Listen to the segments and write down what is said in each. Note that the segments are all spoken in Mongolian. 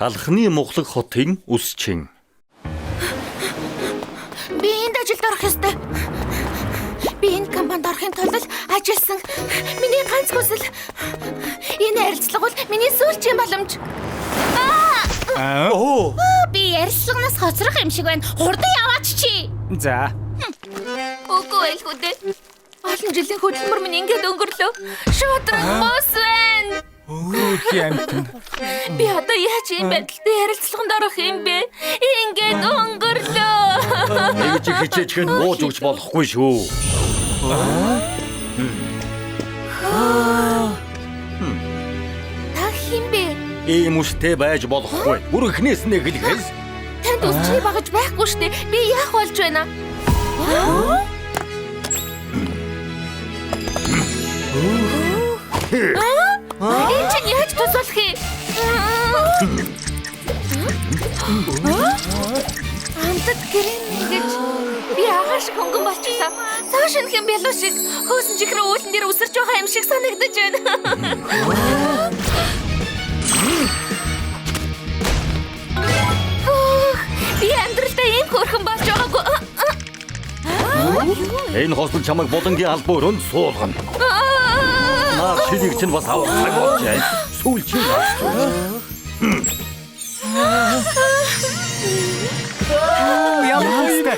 Талхны мухлаг хотын үсчин. Би энд ажилд орох ёстой. Би энэ компанид орохын тулд ажилласан. Миний ганц хүсэл энэ ярилцлага бол миний сүүлчийн боломж. Оо. Би ярилцлаганаас хоцрох юм шиг байна. Хурдан яваач чи. За. Үгүй байлгүй дээ. Олон жилийн хөдөлмөр минь ингээд өнгөрлөө. Шудраг бус байна. Өөх амтэн. Би одоо яаж ийм байдалтай ярилцлаганд орох юм бэ? Ингээд өнгөрлөө. Тэгж хичээчхэн бууж өгч болохгүй шүү. Та хэн бэ? Ийм үстэй байж болохгүй. Бүр эхнээс нь эхлэхээс Танд үсчний багаж байхгүй штэ. Би яах болж байна? Энэ чинь яаж тус болох юм? Амтд гэрэн гэж би агаар шиг хөнгөн болчихлоо. Цааш шинэх юм бялуу шиг хөөсөн чихрээ уулан дээр үсэрч байгаа юм шиг санагдаж байна. Хөөх, би амьдралдаа ийм хөөрхөн болж байгаагүй. Энэ хосол чамайг булангийн албан өрөөнд суулгана. Наа шилийг чинь бас авах цаг болжээ. Сүүлчийн авч. Ямар хүнстэй.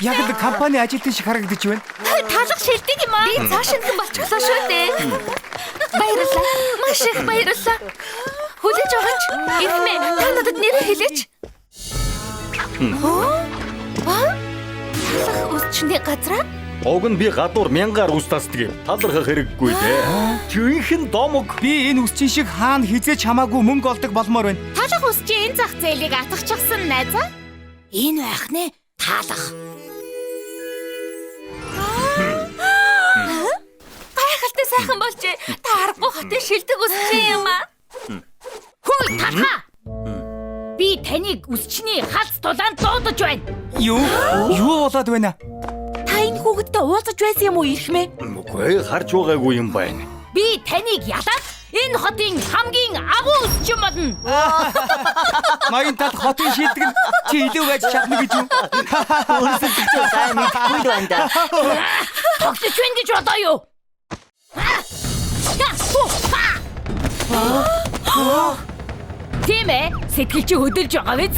Яг л компани ажилтан шиг харагдаж байна. Талах шилдэг юм аа. Би цааш шинхэн болчихлоо шүү дээ. Баярлалаа. Маш их баярлалаа. Хүлээж аваач. Ирхмээ, та надад нэрээ хэлээч. Аа? Талах үсчний газраа? Уг нь би гадуур мянгаар үс тасдаг юм. Талархах хэрэггүй дээ. Жинхэнэ домог. Би энэ үсчин шиг хаана хизээч хамаагүй мөнгө олдог болмоор байна. Талах үсчийн энэ зах зээлийг атгахчихсан найзаа. Энэ байх нэ. Талах. Гайхалтай сайхан болжээ. Та аргагүй хотын шилдэг үсчин юм аа. Хөөе талхаа. Би таныг үсчний халц тулаанд дуудаж байна. Юу? Юу болоод байна? Та энэ хүүхэдтэй уулзаж байсан юм уу ирхмээ? Үгүй харж байгаагүй юм байна. Би таныг ялаад энэ хотын хамгийн агуу үсчин болно. Ноён тал хотын шилдэг нь чи илүү байж чадна гэж юу? Өрсөлдөж сайн мэдэхгүй л байна да. Тоглож байна гэж бодоо юу? Тийм ээ, сэтгэл чи хөдөлж байгаа биз?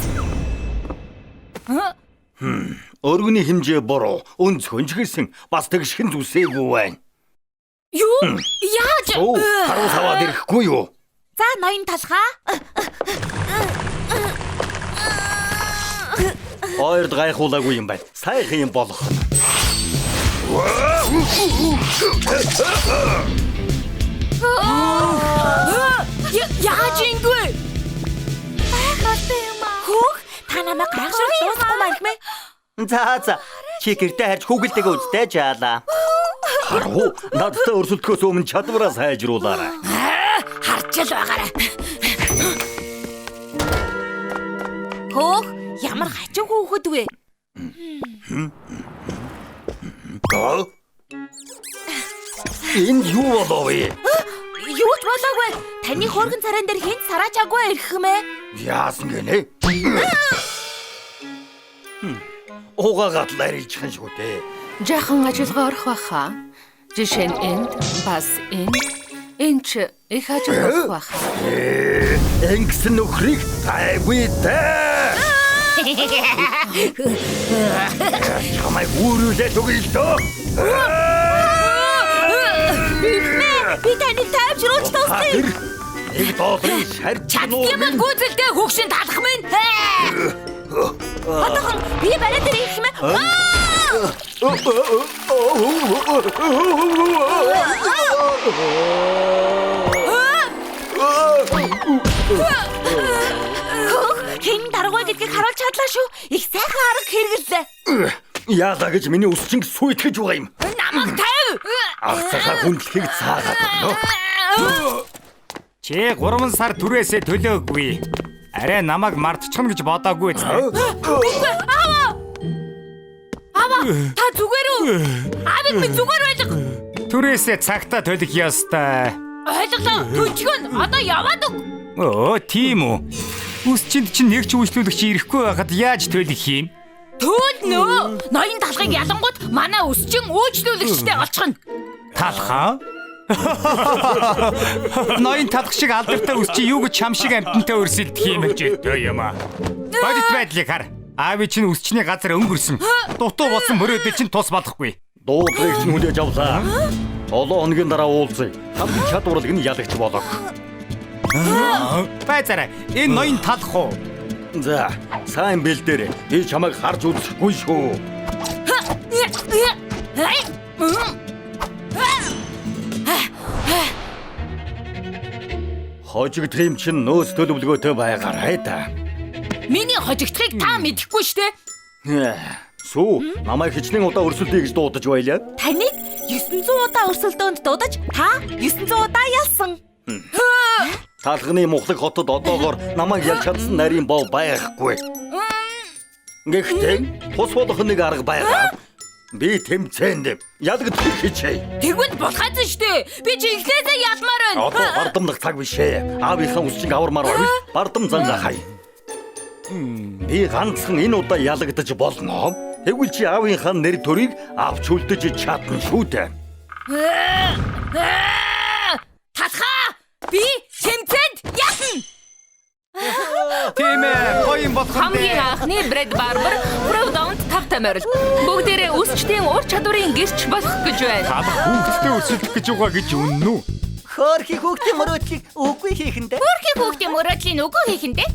Өргөний хэмжээ буруу. Өнцгөн ч гэсэн бас тэгшхэн зүсээгүй байна. Юу? Яаж? Оо, харуу саваад ирэхгүй юу? За ноён талхаа. Ойрд гайхуулаагүй юм байна. Сайхан юм болох. Яаж ингэвэ? Гайхалтай юм аа. Хөөх, та намайг гайхшрал дуусахгүй маа ирхмээ. За за. Чи гэртээ харж хүүгэлтэйгээ үзтэй жаалаа. Харуу, надтай өрсөлдөхөөс өмнө чадвараа сайжруулаарай. Харчил байгаарай. Хөөх, ямар хачин хүүхэд вэ? Аа? Энэ юу болов вэ? Юу ч болоогүй. Таны хөөргөн царайн дээр хэн сараачаагүй ирхмээ. Яасан гинэ? Угаагаад л арилжхан шүү дээ. Жаахан ажиллагаа орох байхаа. Жишээ нь энд, бас энд, энэ ч их ажил болох байхаа. Ингэсэн нөхрийг гайгүй дээ. Чамайг үүрүүлээд өгье л дөө. Ирхмээ, би таныг тайвшруулж туслая. Тэр нэг долларын шарж Чаддгиймэн гүйцэлтэй хөгшин талах минь. Одоохон би барай дээр ирхмээ. Хөөх, хэн даргаваа гэдгийг харуулж чадлаа шүү. Их сайхан арга хэрэглээ. Яалаа гэж миний үсчинг сүйтгэж байгаа юм. Намайг тавь. Ах цагаа хүндлэхийг цаагаад өгнө. Чи 3 сар түрээсээ төлөөгүй. Арай намайг мартчихна гэж бодоогүй биз дээ. Ава, та зүгээр үү? Аавыг минь зүгээр байлга. Түрээсээ цагтаа төлөх ёстой. Ойлголоо. Төчгөн одоо яваад өг. Өө, тийм үү. Үсчинд чинь нэг ч үйлчлүүлэгч ирэхгүй байхад яаж төлөх юм? Төлнө. Ноён талхыг ялангууд манай өсчин үйлчлүүлэгчтэй олчихно. Талхаа? Ноён талх шиг алдартай өсчин юу гэж чам шиг амьтантай өрсөлдөх юм гэж юм аа. Бодит байдлыг хар. Аавын чинь өсчний газар өнгөрсөн. Дутуу болсон мөрөөдөл чинь тус болохгүй. Дуудлагыг чинь хүлээж авлаа. 7 хоногийн дараа уулзъя. Хамгийн чадварлаг нь ялагч болог. Байцаарай. Энэ ноён талх уу? За, сайн бэлдээрэй. Би чамайг харж үзэхгүй шүү. Хожигдох юм чинь нөөц төлөвлөгөөтэй байгаарай та. Миний хожигдохыг та мэдэхгүй штэ. Сүү, намайг хичнээн удаа өрсөлдөе гэж дуудаж байлаа. Таныг 900 удаа өрсөлдөөнд дуудаж та 900 удаа ялсан. Талхны мухлаг хотод одоогоор намайг ялж чадсан нарийн бов байхгүй. Гэхдээ тус болох нэг арга байгаа. Би тэмцээнд ялагдах хичээе. Тэгвэл болохайзан штэ. Би чи эхлээсээ ялмаар байна. Одоо бардамнах цаг биш ээ. Аавынхаа үсчиг авармаар байвал бардам зангаа хай. Би ганцхан энэ удаа ялагдаж болно. Тэгвэл чи аавынхаа нэр төрийг авч үлдэж чадна шүү дээ. Талхаа! Би тэмцээнд ялна. Тийм ээ, гоё юм болох нь. Хамгийн анхны Брэд Барбер Фродонд 5 морил. Бүгдээрээ өсчдийн ур чадварын гэрч болох гэж байна. Талх хүүхдтэй өрсөлдөх гэж байгаа гэж үнэн үү? Хөөрхий хүүхдийн мөрөөдлийг үгүй хийхэндээ. Хөөрхий хүүхдийн мөрөөдлийн үгүй хийхэндээ.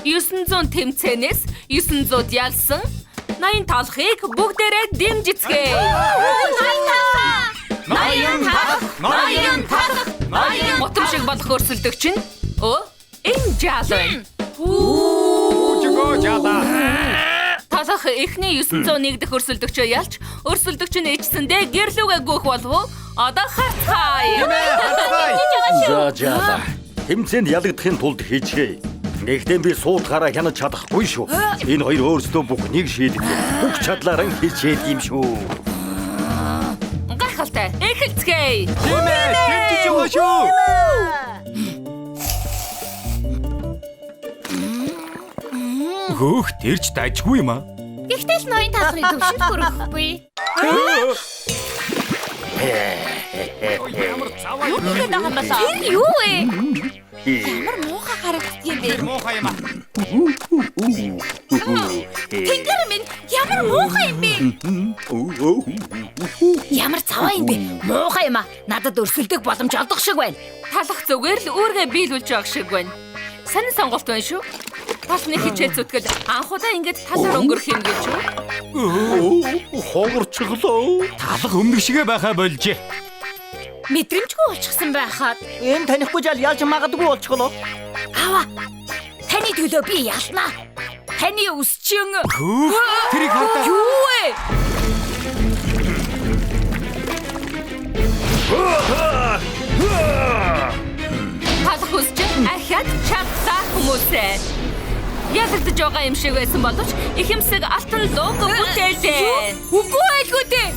900 тэмцээнээс 900 ялсан 80 талхыг бүгдээрээ дэмжицгээе. 80 талх! 80 талх! 80 Мутам шиг болох өрсөлдөгч нь энэ жаал байна. Үжигөө жаалаа. Талах эхний 901 дэх өрсөлдөгчөө ялж, өрсөлдөгч нь ичсэндээ гэрлүүгээ гүөх болов уу? Одоо харцгаая. За жаалаа. Тэмцээнд ялагдахын тулд хичээе. Гэхдээ би суудахаараа хянаж чадахгүй шүү. Энэ хоёр өөрсдөө бүхнийг шийдэх. Бүх чадлаараа хичээх юм шүү. Гайхалтай. Эхэлцгээе. Тийм ээ, дэмжиж байгаа шүү. Хөөх тэрч дажгүй юм аа. Гэхдээ л ноён талхны төвшөнд хүрэхгүй. Ямар цаваа Юу хийгээд байгаа юм бэ? Тэр юу вэ? Ямар муухай харагддаг юм бэ? муухай юм аа. Тэнгэр минь ямар муухай юм бэ? Ямар цаваа юм бэ? Муухай юм аа. Надад өрсөлдөх боломж олдох шиг байна. Талах зүгээр л үүргээ биелүүлж байгаа шиг байна. Сонин сонголт байна шүү. Талны хичээл зүтгэл анх удаа ингэж талаар өнгөрөх юм гэж үү? Хогорчлоо. Талах өмнөх шигэ байхаа болжээ. Мэдрэмжгүй болчихсон байхад. Энэ танихгүй жаал ялж магадгүй болчихлоо. Аава. Таны төлөө би ялнаа. Таны өсчин Хөөх тэрийг хардаа. юу вэ? Талах өсчин ахиад чадлаа хүмүүсээ. Ялагдаж байгаа юм шиг байсан боловч ихэмсэг алтан луг бүтээлээ. Үгүй байлгүй дээ.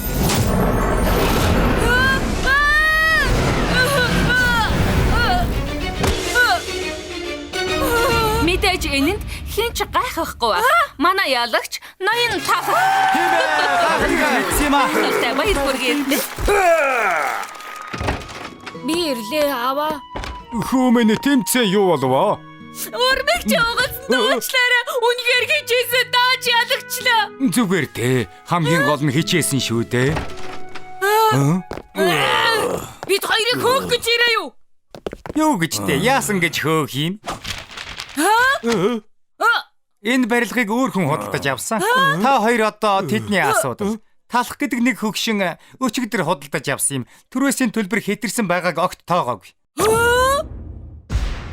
Мэдээж энэнд хэн ч гайхахгүй байх. Манай ялагч ноён талах. Тийм ээ, гайхалтай юм аа. Гайхалтай баяр хүргэе. Би ирлээ аава. Хөө минь тэмцээн юу болов? Урмыг чи угаас дуучлаарай. Үнэхээр хичээсэн дааж ялагчлаа. Зүгээр дээ. Хамгийн гол нь хичээсэн шүү дээ. Бид хоёрыг хөөх гэж ирээ юу? Юу гэж дээ? Яасан гэж хөөх юм? Энэ барилгыг өөр хүн худалдаж авсан. Та хоёр одоо тэдний асуудал. Талах гэдэг нэг хөгшин өчигдөр худалдаж авсан юм. Түрээсийн төлбөр хэтэрсэн байгааг огт тоогоогүй.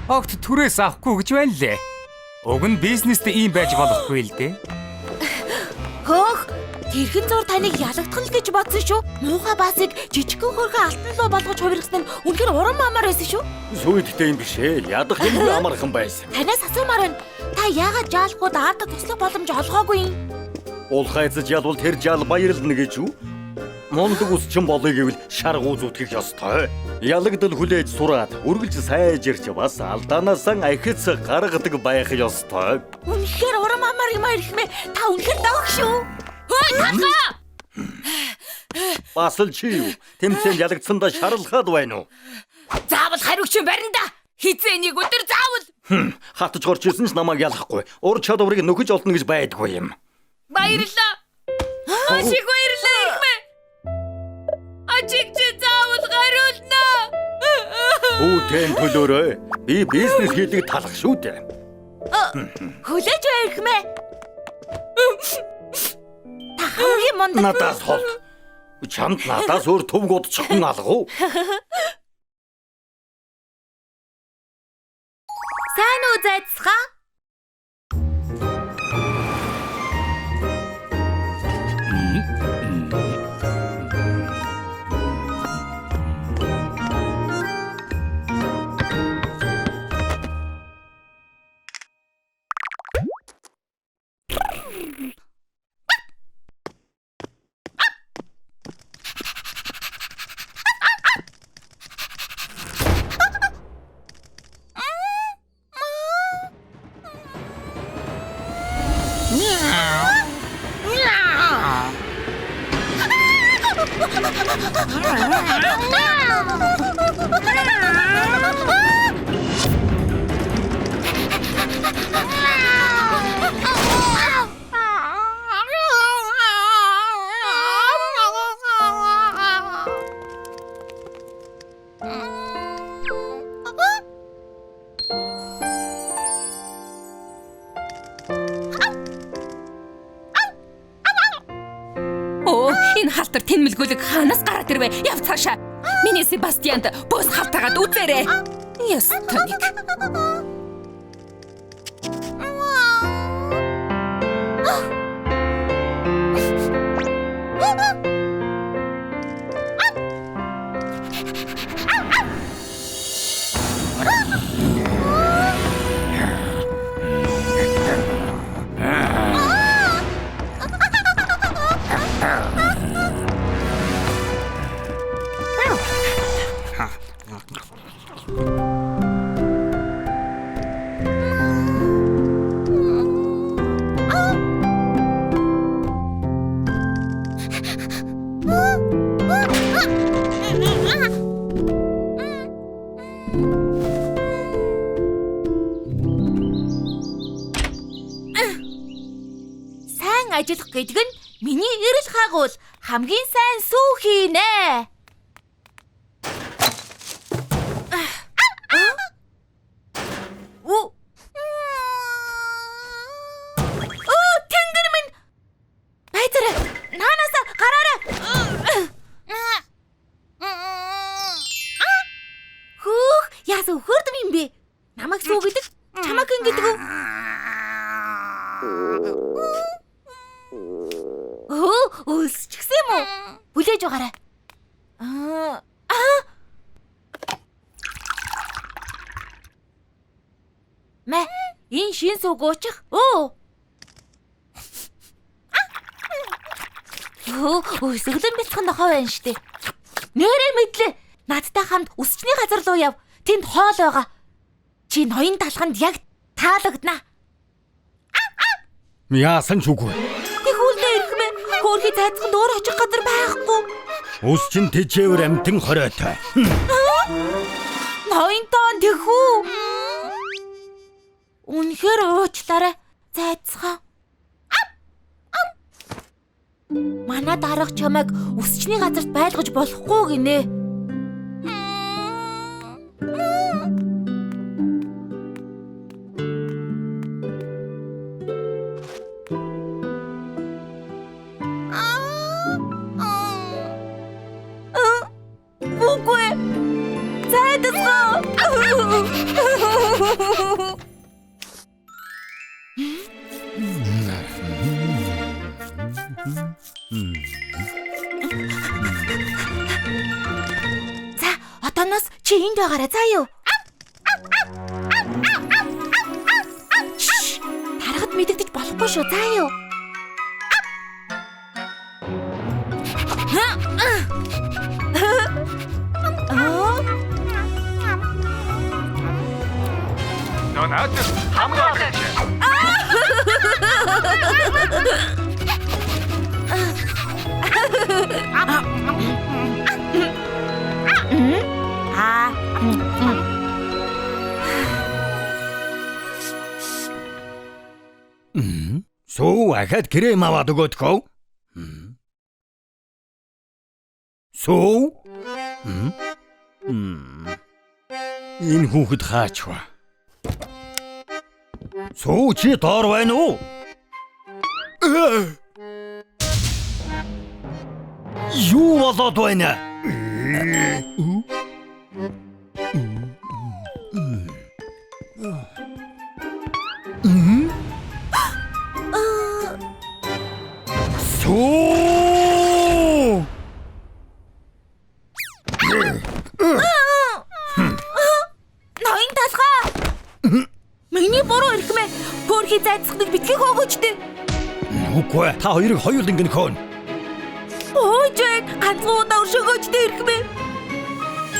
Огт түрээс авахгүй гэж байна лээ. Уг нь бизнест ийм байж болохгүй л дээ. Хөөх, тэрхэн зур таныг ялагдах л гэж бодсон шүү. Муухай баасыг жижигхэн хөрхөн алтан луу болгож хувиргасан нь үнэхээр урам амар байсан шүү. Сүйдтэй юм биш ээ. Ядах юмгүй амархан байсан. Танаас асуумаар байна. Та яагаад жаалхууд аавда туслах боломж олгоогүй юм? Улхайцаж ялвал тэр жаал баярлна гэж үү? Мундаг үсчин болъё гэвэл шаргуу зүтгэх ёстой. Ялагдал хүлээж сураад үргэлж сайжирч бас алдаанаасаа ахиц гаргадаг байх ёстой. Үнэхээр урам амар юм аа эрхмээ. Та үнэхээр давх шүү. Хөөе талхаа! Бас л чи юу? Тэмцээнд ялагдсандаа шаралхаад байна уу? Заавал хариугч барина да. Хизээ нэг өдөр заавал. Хатаж горч ирсэн ч намайг ялахгүй. Ур чадварыг нөхөж олно гэж байдгүй юм. Баярлалаа. Маш их баярлалаа эрхмээ. Ажиг чи заавал хариулна. Хүүтэн төлөөрэй. Би бизнес хийдэг талах шүү дээ. Хүлээж бай эрхмээ. Та хамгийн мундаг. Надаас хол. Чамд надаас өөр төвг удчих хүн алга уу? Сайн уу зайцгаа? Оо, энэ халтар тэнмэлгүүлэг хаанаас гараад ирвэ? Яв цаашаа. Миний Себастьянд бус халтаагаад үзээрэй. Ёстой нэг. Сайн ажиллах гэдэг нь миний эрэл хагуул хамгийн сайн сүү хийнэ. Оо. Оо, тэнгэр минь. Байцаарай. Наанаас гараарай. Хөөх, яасан хөрдөм юм бэ? Намайг сүү гэдэг, чамайг ин гэдэг үү? Өө, өлсчихсэн юм уу? Хүлээж байгаарай. Аа. Мэ, энэ шин сүүг уучих. Өө. Өө, өсөглөн бэлтгэн нохой байна штэ. Нэрээ мэдлээ. Надтай хамт өсчний газар руу яв. Тэнд хоол байгаа. Чи ноён талханд яг таалагдана. Яасан ч үгүй. Тэхүүлдэ эрхмээ. Хөөрхий цайцханд өөр очих газар байхгүй. Өсчин тэжээвэр амтан хориотой. Ноёнтон тэхүү. Үнэхээр уучлаарай. Зайцхан. Манай дарга чамайг өсчний газарт байлгаж болохгүй гинэ. Үгүй. Зайдасгаа. За, одооноос чи энд байгаарай заа юу? Тарахад мэдэгдэж болохгүй шүү заа юу? Донат хамгаалагч. Аа. Сүү ахад крем аваад өгөөдхөө. Сүү? Энэ хүүхэд хаач вэ? Сүү чи доор байна уу? Юу болоод байна? Сүү! Ноён талхаа. Миний буруу эрхмээ. Хөөрхий зайцхныг битгий хөөгөөч дээ. Үгүй та хоёрыг хоёуланг нь хөөн. Хөөж байна. Ганцхан удаа өршөөгөөч дээ эрхмээ.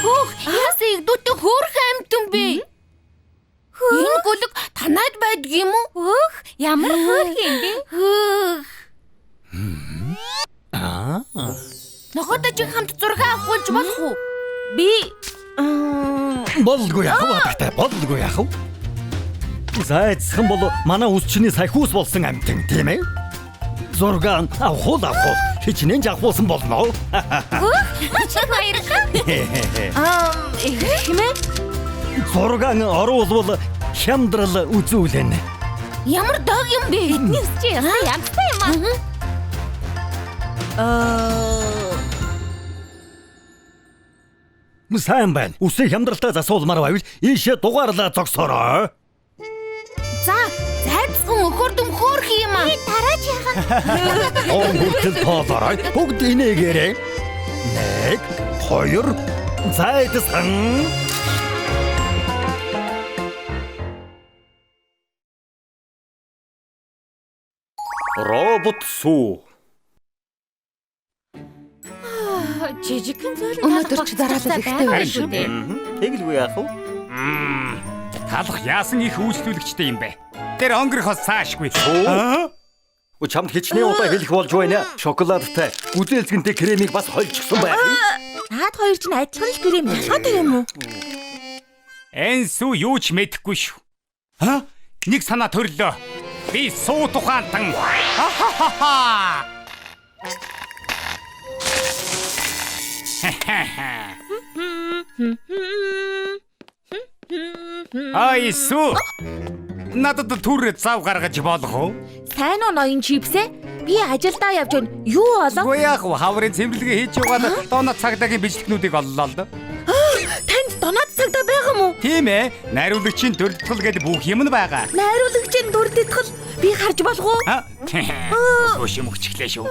Хөөх, яасан игдүүтэй хөөрхөн амтан бэ? Энэ гүлэг танаад байдаг юм уу? Хөөх, ямар хөөрхөн юм бэ? Хөөх. Аа. Нохойтой чи хамт зураг авахулж болох уу? Би Болдгүй яах вэ баттай болдгүй яах вэ? Зайцхан бол манай үсчний сахиус болсон амтан тийм ээ? Зураг авахул авахул хичнээн ч авахулсан болно. Хөөх, маш их баярлалаа. Эрхмээ. Зураг оруулвал хямдрал үзүүлнэ. Ямар дог юм бэ? Эдний үсч ясаа янзтай юм аа. Сайн байна. Үсээ хямдралтай засуулмаар байвал ийшээ дугаарлаа зогсоорой. За, зайцхан өхөрдөм хөөрхөн юм аа. Тараач яхаа. Он хүртэл тоолоорой. Бүгд инээгээрэй. 1 2 зайцхан. Робот сүү. Жижигхэн зөөлөн Өнөөдөр ч дараалал ихтэй байна шүү дээ. Тэгэлгүй яах вэ? Талах яасан их үйлчлүүлэгчтэй юм бэ? Тэр өнгөрөхөөс цаашгүй. Өө чамд хичнээн удаа хэлэх болж байна. Шоколадтай гүзээлзгэнтэй кремийг бас хольчихсон байх. Наад хоёр чинь адилхан л крем ялгаатай юм уу? Энэ сүү юу ч мэдэхгүй шүү. Ха? Нэг санаа төрлөө. Би суу тухаантан. Ахахаха. Ай сүү. Надад түр зав гаргаж болох уу? Сайн уу ноён чипсээ? Би ажилдаа явж байна. Юу болов? Үгүй яах вэ? Хаврын цэвэрлэгээ хийж яваад донат цагдаагийн бичлэгнүүдийг оллоо л доо. Танд донат цагдаа байгаа юм уу? Тийм ээ. Найруулагчийн дурдтал гэдэг бүх юм нь байгаа. Найруулагчийн дурдтал би харж болох уу? Хөөш юм өгчихлээ шүү.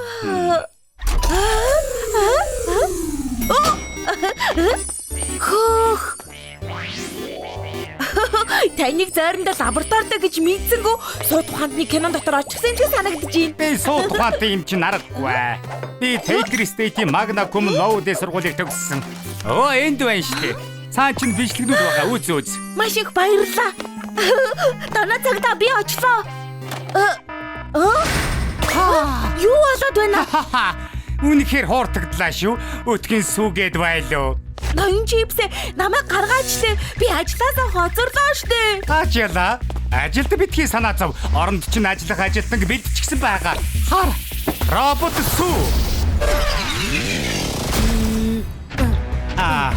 Хөөх. Таныг заримдаа лабораторитой гэж мэдсэнгүү сууд ухаанд нэг кинон дотор очихсан юм шиг санагдаж байна. Би сууд ухаантай юм чинь аргагүй. Би Taylor State-ийн Magna Cum Laude сургуулийг төгссөн. Оо энд байна шүү дээ. Цаан чинь бичлэгнүүд байгаа. Үз үз. Маш их баярлалаа. Доноо цагдаа би очлоо. Юу болоод байна? Үнэхээр хууртагдлаа шүү. Өтгөн сүгээд байлоо. Ноён чипсээ намайг гаргаач лээ. Би ажлаасаа хоцорлоо штэ. Таачаалаа. Ажилд битгий санаа зов. Оронд чинь ажиллах ажилтнаг бэлтчихсэн байгаа. Хар. Робот сүү. Аа.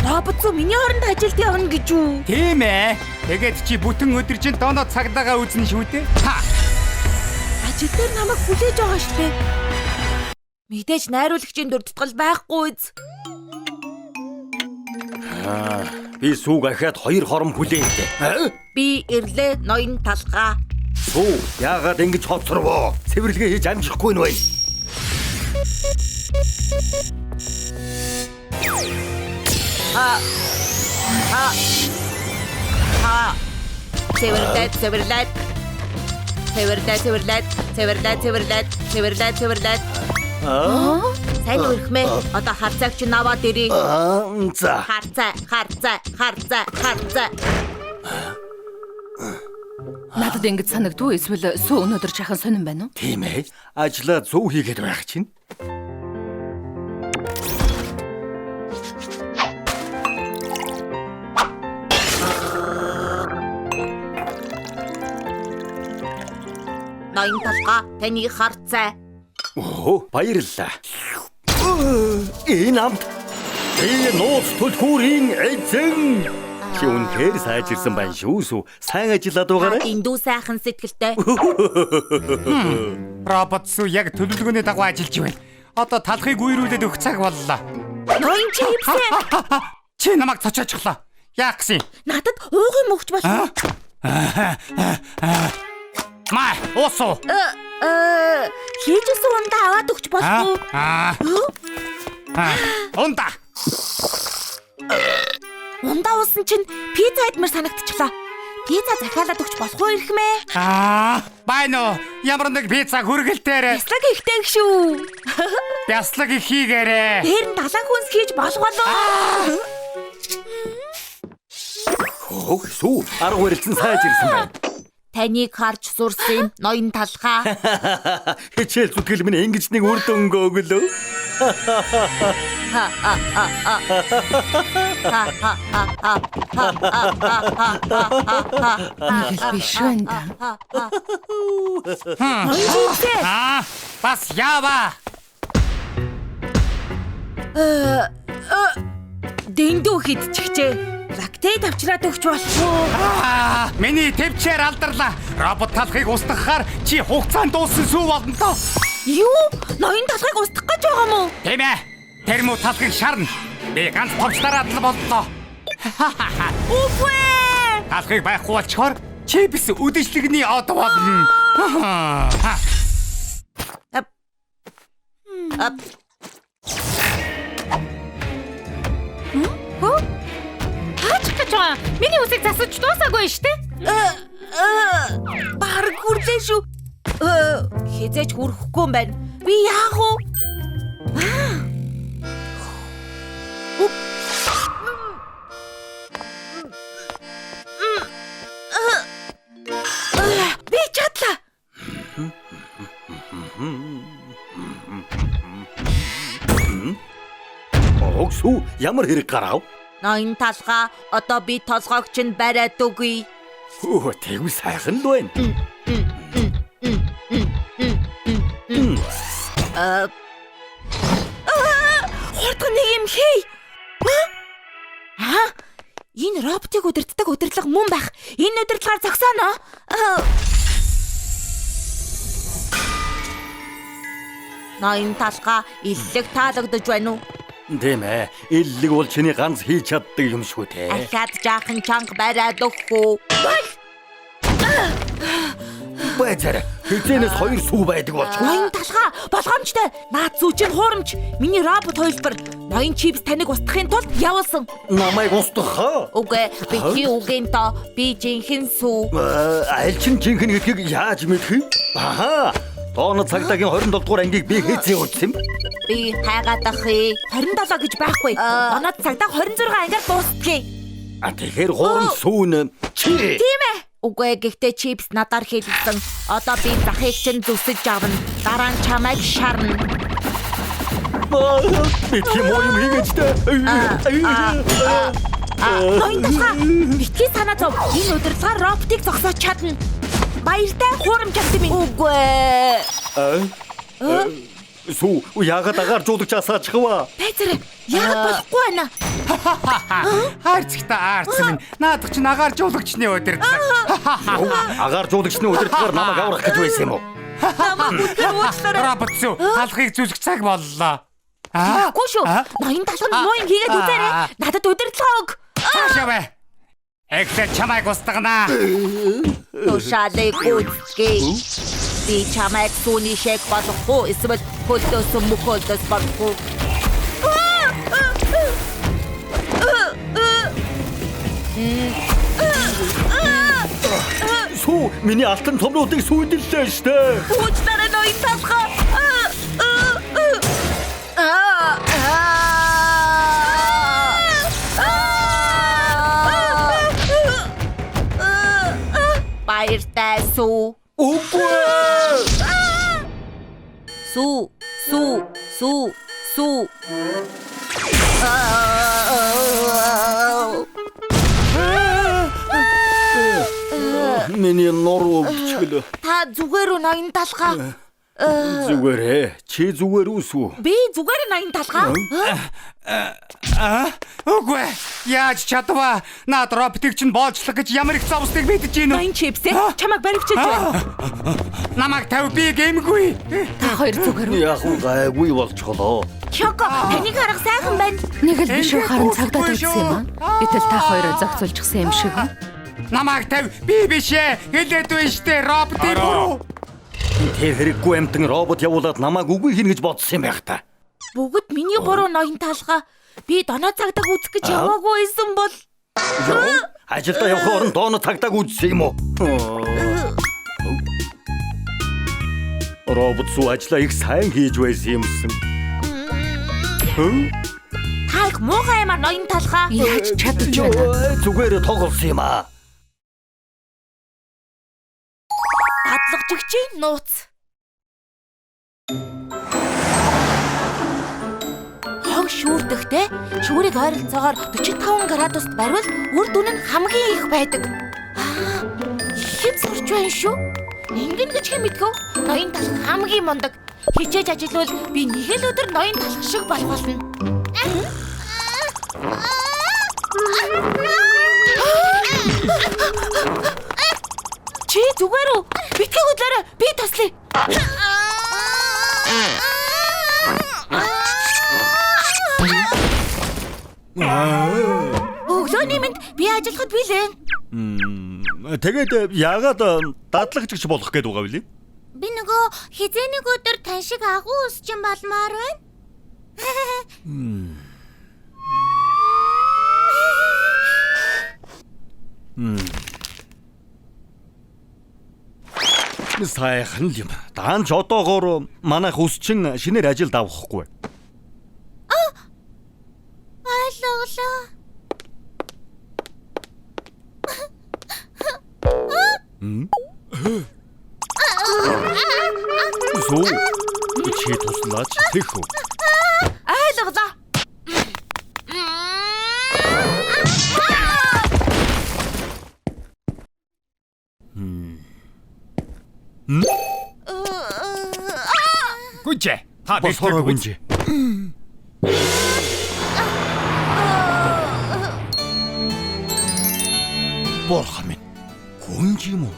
Робот сүү миний оронд ажилд явна гэж үү? Тийм ээ. Тэгээд чи бүтэн өдөр чинь доноо цагдаагаа үзнэ шүү дээ. Ха. Ажил дээр намайг хүлээж байгаа штэ. Мэдээж найруулагчийн дурдтал байхгүй үз. Би сүүг ахиад хоёр хором хүлээвдэ. Би ирлээ ноён талгаа. Сүү яагаад ингэж хоцорвоо? Цэвэрлэгээ хийж амжихгүй нь вэ? Ха. Ха. Ха. Цэвэрлээд цэвэрлээд. Цэвэрлээд цэвэрлээд цэвэрлээд цэвэрлээд цэвэрлээд цэвэрлээд. Сайн өрхмээ. Одоо харцааг чинь аваад ирье. За. Харцаа, харцаа, харцаа, харцаа. Надад ингэж санагдв эсвэл сүү өнөөдөр жаахан сонирн байна уу? Тийм ээ. Ажлаа зөв хийгээд байх чинь. Ноён толгой таны харцаа. Оо, баярлалаа. Энэ амт. Би нууц түлхүүрийн эзэн. Чи үнэхээр сайжирсан байна шүү сүү. Сайн ажиллаад байгаарай. Эндүү сайхан сэтгэлтэй. Робот сүү яг төлөвлөгөөний дагуу ажиллаж байна. Одоо талхыг үерүүлээд өгөх цаг боллоо. Ноён чипсээ. Чи намайг цочоочлоо. Яах гэсэн юм? Надад ууг юм өгч болох. Маа, уусуу. Хийжсэн ундаа аваад өгч болох уу? Ундаа. Ундаа уусан чинь пицца идмэр санагдчихлаа. Пицца захиалаад өгч болох уу ирхмээ? Байна уу? Ямар нэг пицца хүргэлтээр. Бяцлаг ихтэй шүү. Бяцлаг их хийгээрэй. Дээр нь далайн хүнс хийж болох болов. Хөөх сүү арга барилцсан сайжирсан байна. Таныг харж сурсан юм ноён талхаа. Хичээл зүтгэл минь ингэж нэг үр дүнг өглөө. Нэг л биш байна да. Бас яава. Дэндүү хидчихжээ. Лактей тавчраад өгч болох уу? Миний төвчээр алдарлаа. Робот талхыг устгахаар чи хугацаанд дууссан сүү болно доо. Юу? Ноён талхыг устгах гэж байгаа юм уу? Тийм ээ. Тэр муу талхыг шарна. Би ганц товчлаараад л боллоо. Үгүй ээ. Талхыг байхгүй болчхоор чи бис үдэшлэгний од болно. Хаачих гэж байгаа. Миний үсийг засаж дуусаагүй шүү дээ. Бараг хүрлээ шүү. Хизээч хүрэхгүй юм байна. Би яах вэ? Би чадлаа. Огсүү ямар хэрэг гарав? Ноён талхаа одоо би толгойг чинь бариад өгье. Хөө тэгвэл сайхан л байна. Хурдан нэг юм хий. Энэ роботыг удирддаг удирдлага мөн байх. Энэ удирдлагаар зогсооно. Ноён талхаа иллэг таалагдаж байна уу? Тийм ээ. Иллэг бол чиний ганц хийж чаддаг юм шүү дээ. Ахаад жаахан чанга бариад өгөх үү? Байцаарай. Хизээнээс хоёр сүү байдаг болчих. Ноён талхаа болгоомжтой. Наад зүү чинь хуурамч. Миний робот хувилбар ноён чипс таныг устгахын тулд явуулсан. Намайг устгах? Үгүй, битгий үгийн доо. Би жинхэнэ сүү. Аль чинь жинхэнэ гэдгийг яаж мэдэх юм? Аха. Дооно цагдаагийн 27 дугаар ангийг би хэзээ үзсэн юм? Би хайгаад ах юм. 27 гэж байхгүй. Доноод цагдаа 26 ангиар дуустгийг. А тэгэхээр хуурамч сүүн чи. Тийм ээ. Үгүй, гэхдээ чипс надаар хийлгсэн. Одоо би захыг чинь зүсэж авна. Дараа нь чамайг шарна. Битгий муу юм хийгээч дээ. Ноён талхаа битгий санаа зов. Энэ удирдлагаар роботыг зогсоож чадна. Баяртай хуурамч авсан минь. Үгүй. Сүү яагаад агаар жуулагч асаачих вэ? Байцаарай. Яагаад болохгүй байна? Хайрцагтай аарц минь. Наадах чинь агаар жуулагчны удирдлага. Агаар жуулагчны удирдлагаар намайг аврах гэж байсан юм уу? Намайг үнэхээр уучлаарай. Робот сүү талхыг зүсэх цаг боллоо. Үгүй шүү. Ноён талханд муу юм хийгээд үзээрэй. Надад удирдлага өг. Цаашаа бай. Эхлээд чамайг устгана. Тушаалыг гүйцэтгэе. Би чамайг сүүний шиг болгох уу? Эсвэл хөлдөөс мөхөлдөөс болгох уу? Сүү миний алтан томруудыг сүйдэллээ штэ. Уучлаарай ноён талхаа. Сүү. Үгүй ээ. Сүү. Сүү. Сүү. Сүү. Миний нуруу өвдчихлөө. Та зүгээр үү ноён талхаа? Зүгээр ээ. Чи зүгээр үү сүү? Би зүгээр ноён талхаа. Үгүй ээ. Яаж чадваа? Наад роботыг чинь боолчлох гэж ямар их зовсдыг мэдэж гин үү? Ноён чипсээ чамайг баривчилж байна. Намайг тавь би гэмгүй. Та хоёр зүгээр үү? Яг уу гайгүй болчихлоо. Чоко, таныг харах сайхан байна. Нэг л биш үү харан цагдаад үзсэн юм аа. Гэтэл та хоёроо зохицуулчихсан юм шиг. Намайг тавь би биш ээ. Хэлээд байна штэ роботын буруу. Тэр хэрэггүй амтан робот явуулаад намайг үгүй хийнэ гэж бодсон юм байх та. Бүгд миний буруу ноён талхаа. Би доноо цагдаг үзэх гэж яваагүй байсан бол Юу? Ажилдаа явах оронд доноо цагдааг үзсэн юм уу? Робот сүү ажлаа их сайн хийж байсан юмсан. Та их муухай юмар ноён талхаа. Яаж чадаж байна? Зүгээр тоглосон юм аа. Дадлагжигчийн нууц. Хог шүүрдэхдээ шүүрийг ойролцоогоор 45 градуст бариул үр дүн нь хамгийн их байдаг. Аа, хэд сурч байна шүү. Ингэн гэж хэн мэдгэв? Ноён талх хамгийн мундаг. Хичээж ажиллавал би нэг л өдөр ноён талх шиг болох болно. Чи зүгээр үү? Битгий хөдлөөрэй. Би туслая. Өглөөний мэнд би ажиллахад билээ. Тэгээд яагаад дадлагжигч болох гээд байгаа вэ? Би нөгөө хизээ нэг өдөр тань шиг агуу өсчин болмоор байна. Сайхан л юм. Даанч одоогоор манайх өсчин шинээр ажилд авахгүй. Ойлголоо. Сүү. Чи туслаач тех үү? Ойлголоо. Гүнжээ. Та Босороо гүнжээ. Бурхан минь. Гүнж юм уу?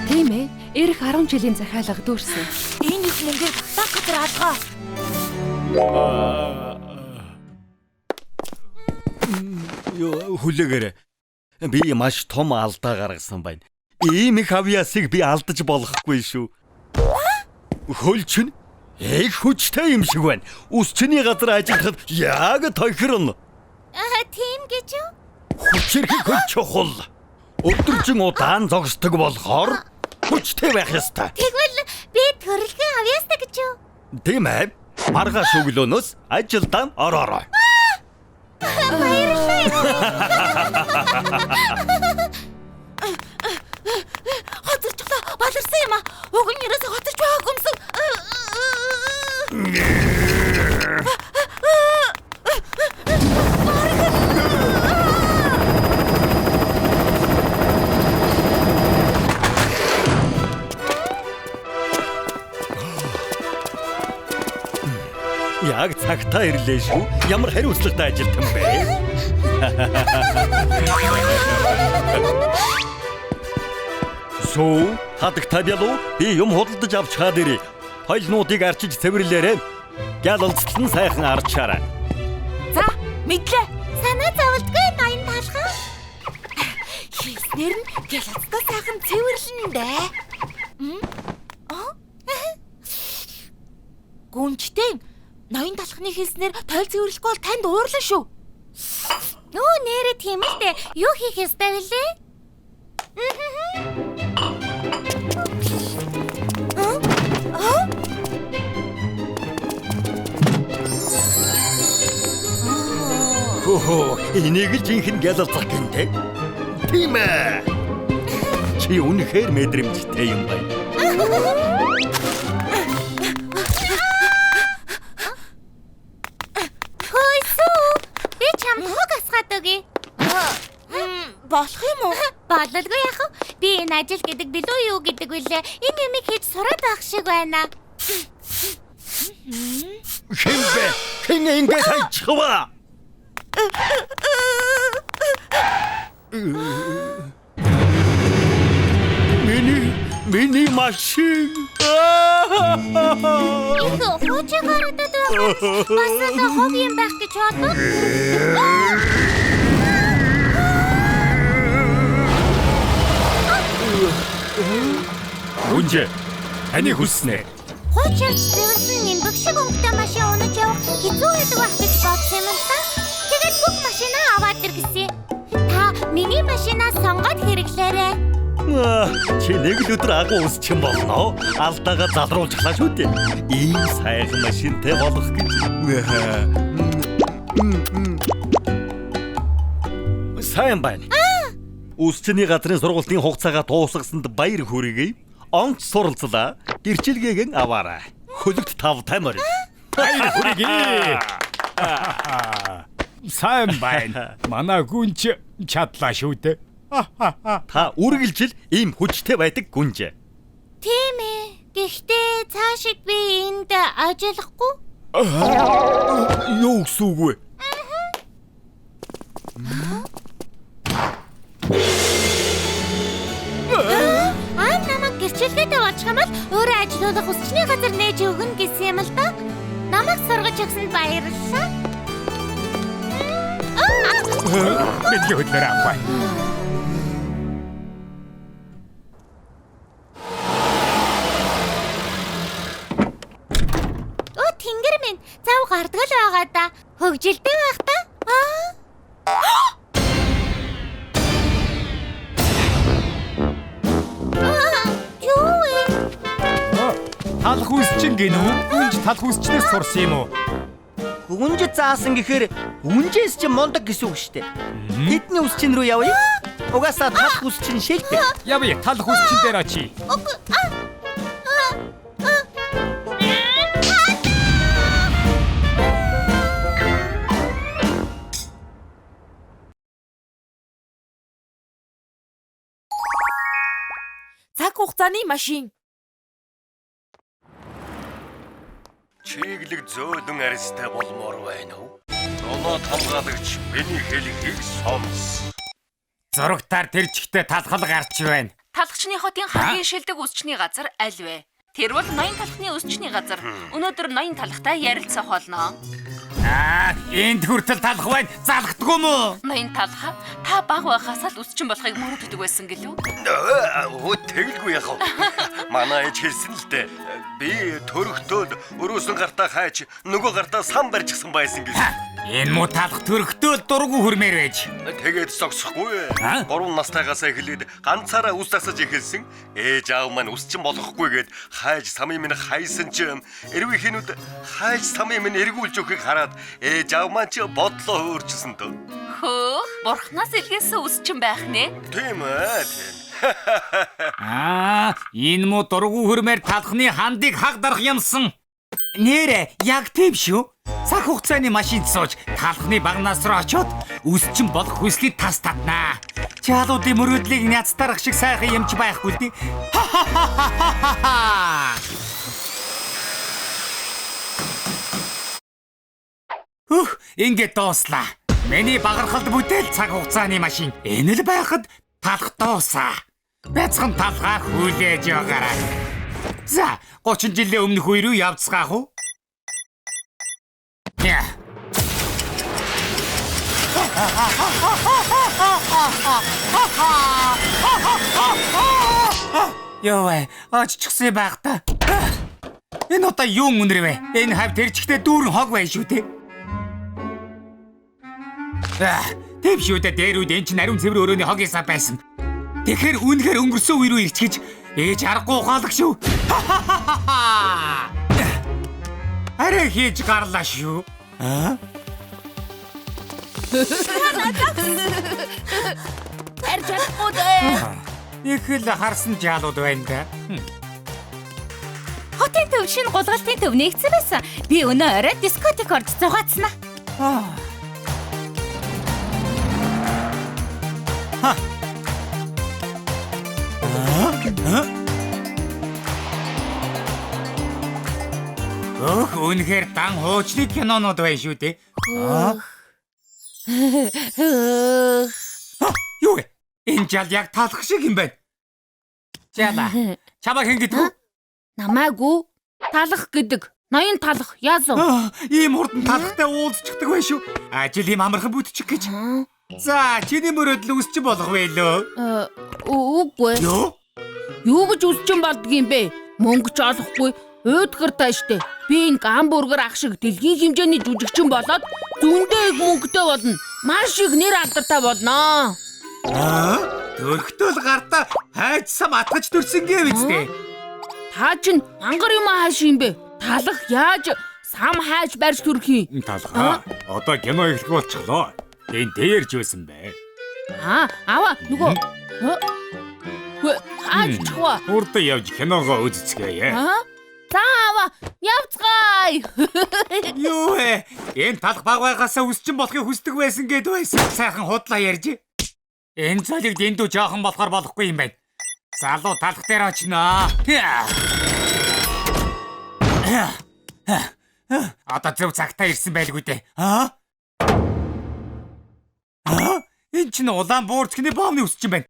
Тийм ээ. Ирэх 10 жилийн захиалга дүүрсэн. Энэ их мөнгийг баг газар алгаа. Юу хүлээгээрэй. Би маш том алдаа гаргасан байна. Ийм их авьяасыг би алдаж болохгүй шүү. Хөл чинь их хүчтэй юм шиг байна. Үсчний газар ажиллахад яг тохирно. Аа, тийм гэж үү? Хүчирхэг хөл чухал. Өдөржин удаан зогсдог болохоор хүчтэй байх ёстой. Тэгвэл би төрөлхөн авьяастай гэж үү? Тийм ээ. Маргааш өглөөнөөс ажилдаа ороорой. Баярлалаа. Хоцорчлоо. Баларсан юм аа. Уг нь ерөөсөө хоцорч байгаагүй юмсан. Яг цагтаа ирлээ шүү. Ямар хариуцлагатай ажилтан бэ? Сүү, хадагтай бялуу би юм худалдаж авч хаад ирье. Хоёлнуудыг арчиж цэвэрлээрэй. Гялалцал нь сайхан арчаарай. За, мэдлээ. Санаа зовлтгүй ноён талхаа. Хийснээр нь гялалцтай сайхан цэвэрлэн дээ. Гүнжтэй ноён талхны хэлснээр тойл цэвэрлэхгүй бол танд уурлаа шүү. Нөө нэрэ тийм л дээ. Юу хийх ёстой вүлээ? Өө, энийг л жинхэнэ гялалзах гинтэй. Тийм ээ. Чи үнэхээр мэдрэмжтэй юм байна. Хөөсөө. Би чамд хог асгаад өгье. Болох юм уу? Бололгүй яах вэ? Би энэ ажил гэдэг билүү юу гэдэг вүлээ. Энэ юмыг хийж сураад байх шиг байна. Хэн бэ? Хэн ингэж хайчихва? Миний машин. Их хуучин харагдаад байх. Бас л хог юм байх гэж бодлоо. Гүнжээ. Таны хүснэ. Хуучирч зэвэрсэн нимбэг шиг өнгөтэй машин унаж явах хэцүү байдаг байх гэж бодсон юм л та. Тэгээд бүх машинаа аваад ир гэсэн. Та миний машинаа сонгоод хэрэглээрэй. Чи нэг л өдөр агуу үсчин болно. Алдаага залруулчихлаа шүү дээ. Ийм сайхан машинтай болох гэж. Сайн байна. Үсчний газрын сургалтын хугацаагаа дуусгасанд баяр хүргэе. Онц суралцлаа. Гэрчилгээгэн аваарай. Хөлөгт 5 морь. Баяр хүргэе. Сайн байна. Манай гүнж чадлаа шүү дээ. Та үргэлжил ийм хүчтэй байдаг гүнж. Тийм ээ. Гэхдээ цаашид би энд ажиллахгүй. Юу гэсэн үг вэ? Аа, намайг гэрчилгээтэй болчих юм бол өөрөө ажилуулах үсчний газар нээж өгнө гэсэн юм л да. Намайг сургаж өгсөнд баярлалаа. Бидний хөдлөөр авах. Өө, тэнгэр минь зав гардаг л байгаа да. Хөгжилтэй байх та. Аа. Юу вэ? Талх үсчин гинүү? Гүнж талх үсчнээс сурсан юм уу? Гүнж заасан гэхээр үнжээс чи мундаг гэсэн үг шүү дээ. Тэдний үсчин рүү явъя. Угаасаа талх үсчин шилдэг. Явъя, талх үсчин дээр очие. Үгүй. Цаг хугацааны машин. Чиглэг зөөлөн арьстай болмоор байна уу? Ноноо хамгаалагч миний хэлхийг сонс. Зурагтаар тэр чигтээ талхал гарч байна. Талхчны хотын хамгийн шилдэг үсчний газар аль вэ? Тэр бол ноён талхны үсчний газар. Өнөөдөр ноён талхтай ярилцах болно. Аа, энд хүртэл талх байна. Залхдаггүй юм уу? Ноён талха, та баг байхаас л үсчин болохыг мөрөөддөг байсан гэлүү? Өө, тэгэлгүй яах вэ? Манай ээж хэлсэн л дээ. Би төрөхтөө өрөөсөн гартаа хайж, нөгөө гартаа сан барьчихсан байсан гэж. Энэ муу талх төрөхтөө дургу хүрмээр байж. Тэгээд зогсохгүй. 3 настайгаас эхлээд ганцаараа үс засаж эхэлсэн. Ээж аав маань үсчин болохгүй гэд хайж самын минь хайсан ч эрвийнхэнүүд хайж самын минь эргүүлж өгөхийг хараад ээж аав маань ч бодлоо өөрчилсөн дөө. Хөөх, бурхнаас илгээсэн үсчин байх нэ. Тийм ээ, тийм. Аа, энэ муу дургу хүрмээр талхны хандыг хаг дарах юмсан. Нэрэ, яг тийм шүү. Цаг хугацааны машинд сууж талхны багнаас руу очиод үсчин болох хүслийг тас татнаа. Чаалуудын мөрөөдлийг няцтарах шиг сайхан юм ч байхгүй л дээ. Үх, ингээд дууслаа. Миний багархалд бүтээл цаг хугацааны машин. Энэ л байхад талх дуусаа. Бяцхан талхаа хүлээж байгаарай. За, 30 жилийн өмнөх үе рүү явцгаах уу? Яа. Йоо, оччихсан байх та. Энэ удаа юу үнэр вэ? Энэ хав тэр чигтээ дүүрэн хог байна шүү дээ. Тийм шүү дээ. Дээр үед энэ чинь ариун цэвэр өрөөний хог ясаа байсан. Тэгэхээр үнэхээр өнгөрсөн үе рүү ирчихэж ээж аргагүй ухаалаг шүү. Арай хийж гарлаа шүү. Аа? Барьж чадахгүй дээ. Их л харсан жаалууд байна да. Хотын төв шинэ гулгалтын төв нэгдсэн байсан. Би өнөө орой дискотек орж зугаацсанаа. Өөх, үнэхээр дан хуучны кинонууд байна шүү дээ. Юу вэ? Энэ жал яг талах шиг юм байна. Жала. Чамаа хэн гэдэг вэ? Намайг үү? Талах гэдэг. Ноён талах яасан? Ийм хурдан талахтай уулзчихдаг байх шүү. Ажил ийм амархан бүтчих гэж. За, чиний мөрөөдөл үсчин болох вэ лөө? Үгүй. Юу? Юу гэж үсчин болдго юм бэ? Мөнгө ч олохгүй. Уудгартай штэ. Би энэ гамбургер ах шиг дэлхийн хэмжээний жүжигчин болоод зөндөө их мөнгөтэй болно. Маш их нэр алдартай болно. Аа? Төрхтөл гартаа хайцсам атгаж төрсөн гэв үстэй. Та чинь мангар юм хааш юм бэ? Талах яаж сам хайж барьж төрөх юм? Талхаа. Одоо кино эхлэх болчихлоо. Энэ дээрж байсан бэ. Аа, аваа нөгөө. Хааж чухва. Урд явж киногоо үзцгээе. Аа? За аваа, явцгаая. Юу вэ? Энэ талх баг байгаасаа үсчин болохыг хүсдэг байсан гэд байсан. Сайхан худлаа ярьж. Энэ цолыг дэндүү жоохон болохоор болохгүй юм байна. Залуу талх дээр очноо. Одоо зөв цагтаа ирсэн байлгүй дээ. Аа? Аа? Энэ чинь улаан буурцгны бомны үсчин байна.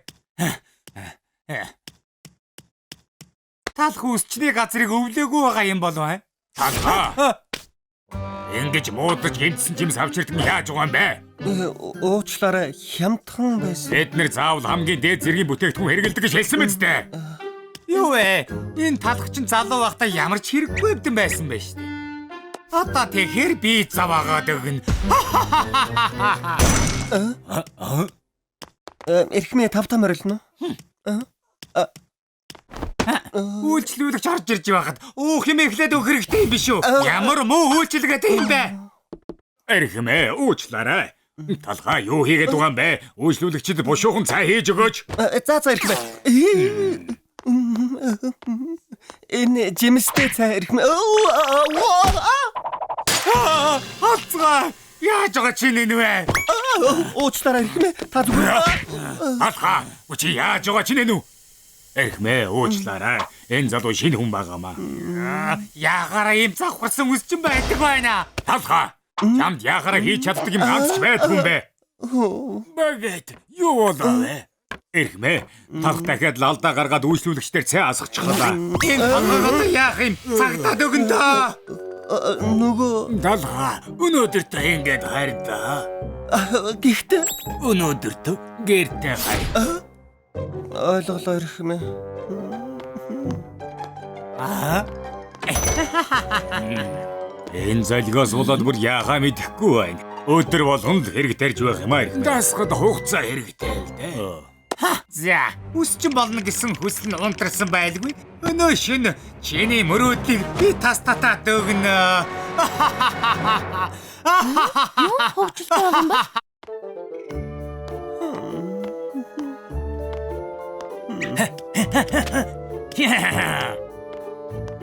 Талх үсчний газрыг өвлөөгүй байгаа юм болов аа? Талхаа. Ингэж муудаж гэмтсэн жимс авч ирдэг нь яаж байгаа юм бэ? Уучлаарай, хямдхан байсан. Бид нэр заавал хамгийн дээд зэргийн бүтээгдэхүүн хэрэгэлдэг гэж хэлсэн мэт дээ. Юу вэ? Энэ талх чинь залуу байхдаа ямар ч хэрэггүй хэвдэн байсан байж тээ. Одоо тэгэхээр би заваагаад өгнө. Эрхмээ 5 морилно. Үйлчлүүлэгч орж ирж байхад өөх юм эхлээд өгөх хэрэгтэй юм биш үү? Ямар муу үйлчилгээтэй юм бэ? Эрхмээ уучлаарай. Талхаа юу хийгээд байгаа юм бэ? Үйлчлүүлэгчид бушуухан цай хийж өгөөч. За за эрхмээ. Энэ жимстэй цай эрхмээ. Алцгаа. Яаж байгаа чинь энэ вэ? Уучлаарай эрхмээ. Та зүгээр. Талхаа, чи яаж байгаа чинь энэ үү? Эрхмээ уучлаарай. Энэ залуу шинэ хүн байгаамаа. Яагаараа ийм завхарсан үсчин байдаг байна. Талхаа. Чамд яахаараа хийж чаддаг юм ганц ч байдгүй юм бэ. Багэт юу болов вэ? Эрхмээ талх дахиад лалдаа гаргаад үйлчлүүлэгчдэр цай асгачихлаа. Энэ талхаг одоо яах юм? Цагтаад өгөн дөө. Нөгөө Талхаа өнөөдөртөө ингээд хайрдаа. Гэхдээ өнөөдөртөө гэртээ хайр. Ойлголоо эрхмээ. Аа. Энэ залгиас болоод бүр яхаа мэдэхгүй байна. Өдөр болгон л хэрэг тарьж байх юм аа. Дасгад хугацаа хэрэгтэй л дээ. За, үсчин болно гэсэн хүсэл нь унтарсан байлгүй. Өнөө шөнө чиний мөрөөдлийг би тас татаад өгнө. Юу хөвчлөлтэй байгаа юм бэ?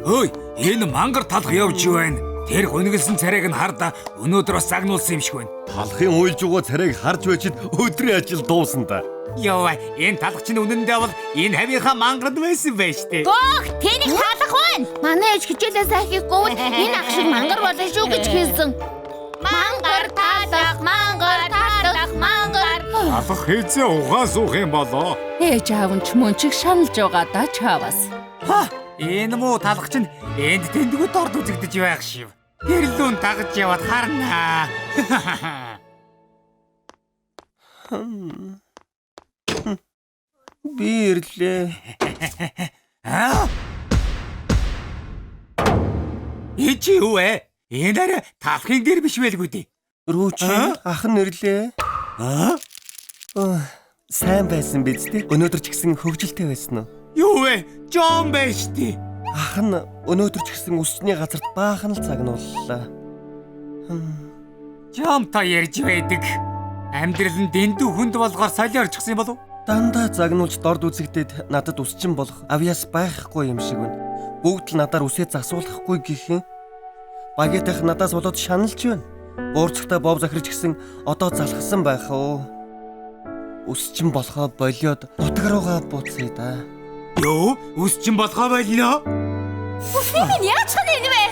Ой, энэ мангар талх явж байна. Тэр гүнгэлсэн царайг нь хардаа өнөөдөр бас загнуулсан юм шиг байна. Талхын уйлж байгаа царайг харж байжид өдрийн ажил дуусна да. Йоо, энэ талх чинь үнэндээ бол энэ хавийнхаа мангард байсан байж тээ. Бөөх, тэнийг талах байна. Манай ээж хичээлээ сайн хийхгүй бол энэ ах шиг мангар болно шүү гэж хэлсэн. Мангар талах, мангар талах, мангар. Талах хийзээ ухаан суух юм болоо. Ээж аав нь ч мөн чиг шаналж байгаа да чаваас. Ха, энэ муу талах чинь энд тэндгүү дорд үзэгдэж байх шив. Гэрлүүн дагаж яваад харнаа. Би ирлээ. Аа? Энэ чи юу вэ? Энэ арай талхын гэр биш байлгүй дээ. Рүүчи ах нь ирлээ. Аа? Сайн байсан биз дээ? Өнөөдөр ч гэсэн хөгжилтэй байсан уу? Юу вэ? Жон байж тээ. Ах нь өнөөдөр ч гэсэн үсний газарт баахан л цагнууллаа. Жомтой ярьж байдаг. Амьдрал нь дэндүү хүнд болгоор солиорчихсон юм болов? Дандаа загнуулж дорд үзэгдээд надад үсчин болох авьяас байхгүй юм шиг байна. Бүгд л надаар үсээ засуулахгүй гихэн. Багетах надаас болоод шаналж байна. Буурцагтаа бов захирч гисэн одоо залхсан байх уу? Үсчин болохоо болиод нутаг руугаа буцъя да. Юу? Үсчин болохоо болино? Үсний минь яаж хана энэ вэ?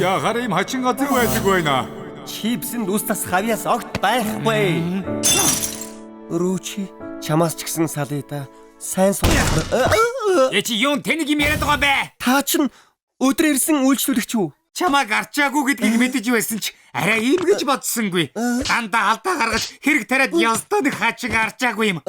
Яхаар ийм хачин газар байдаг байна. Чипсэнд үс засах авьяас огт байхгүй. Рүүчи чамаас ч гэсэн салъя да. Сайн сонсох. Э чи юун тэнэг юм яриад байгаа бэ? Та чинь өдөр ирсэн үйлчлүүлэгч үү? Чамайг арчаагүй гэдгийг мэдэж байсан ч арай ийм гэж бодсонгүй. Дандаа алдаа гаргаж хэрэг тариад ёстой нэг хачин арчаагүй юм.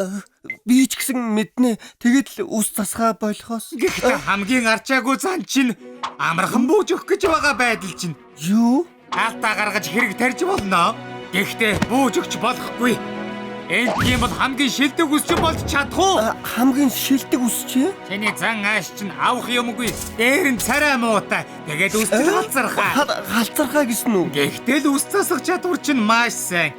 Би ч гэсэн мэднэ. Тэгэд л үс засгаа болохоос. Гэхдээ хамгийн арчаагүй зан чинь амархан бууж өгөх гэж байгаа байдал чинь. Юу? Алдаа гаргаж хэрэг тарьж болно. Гэхдээ бууж өгч болохгүй. Энд юм бол хамгийн шилдэг үсчин болж чадах уу? Хамгийн шилдэг үсч? Чиний зан ааш чинь авах юмгүй. Дээр нь царай муутай. Тэгээд үстэл галзархаа. Галзархаа гэсэн үү? Гэхдээ л үс засах чадвар чинь маш сайн.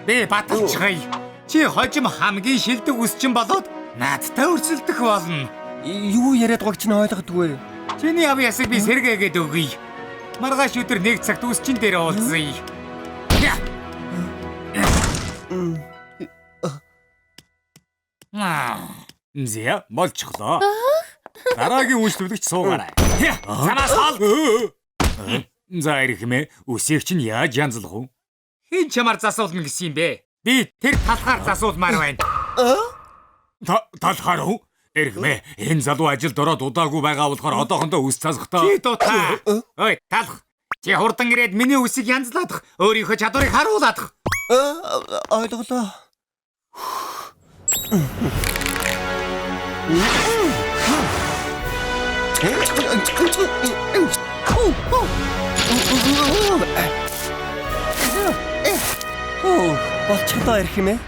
Би баталчихъя. Чи хожим хамгийн шилдэг үсчин болоод надтай өрсөлдөх болно. Юу яриад байгааг чинь ойлгодгүй. Чиний ав ясыг би сэргээгээд өгье. Маргааш өдөр нэг цагт үсчин дээр уулзъя. Зэ болчихлоо. Дараагийн үйлчлүүлэгч суугаарай. Замаас хол. За эрхмээ, үсийг чинь яаж янзлах вэ? Хэн чамаар засуулна гэсэн юм бэ? Би тэр талхаар засуулмаар байна. Талхаар уу? Эрхмээ, энэ залуу ажилд ороод удаагүй байгаа болохоор одоохондоо үс засахдаа Чи дутаа. Ой, талх. Чи хурдан ирээд миний үсийг янзлаадах, өөрийнхөө чадварыг харуулаадах. Ойлголоо. Оо, болчихлоо ирэх юм ээ.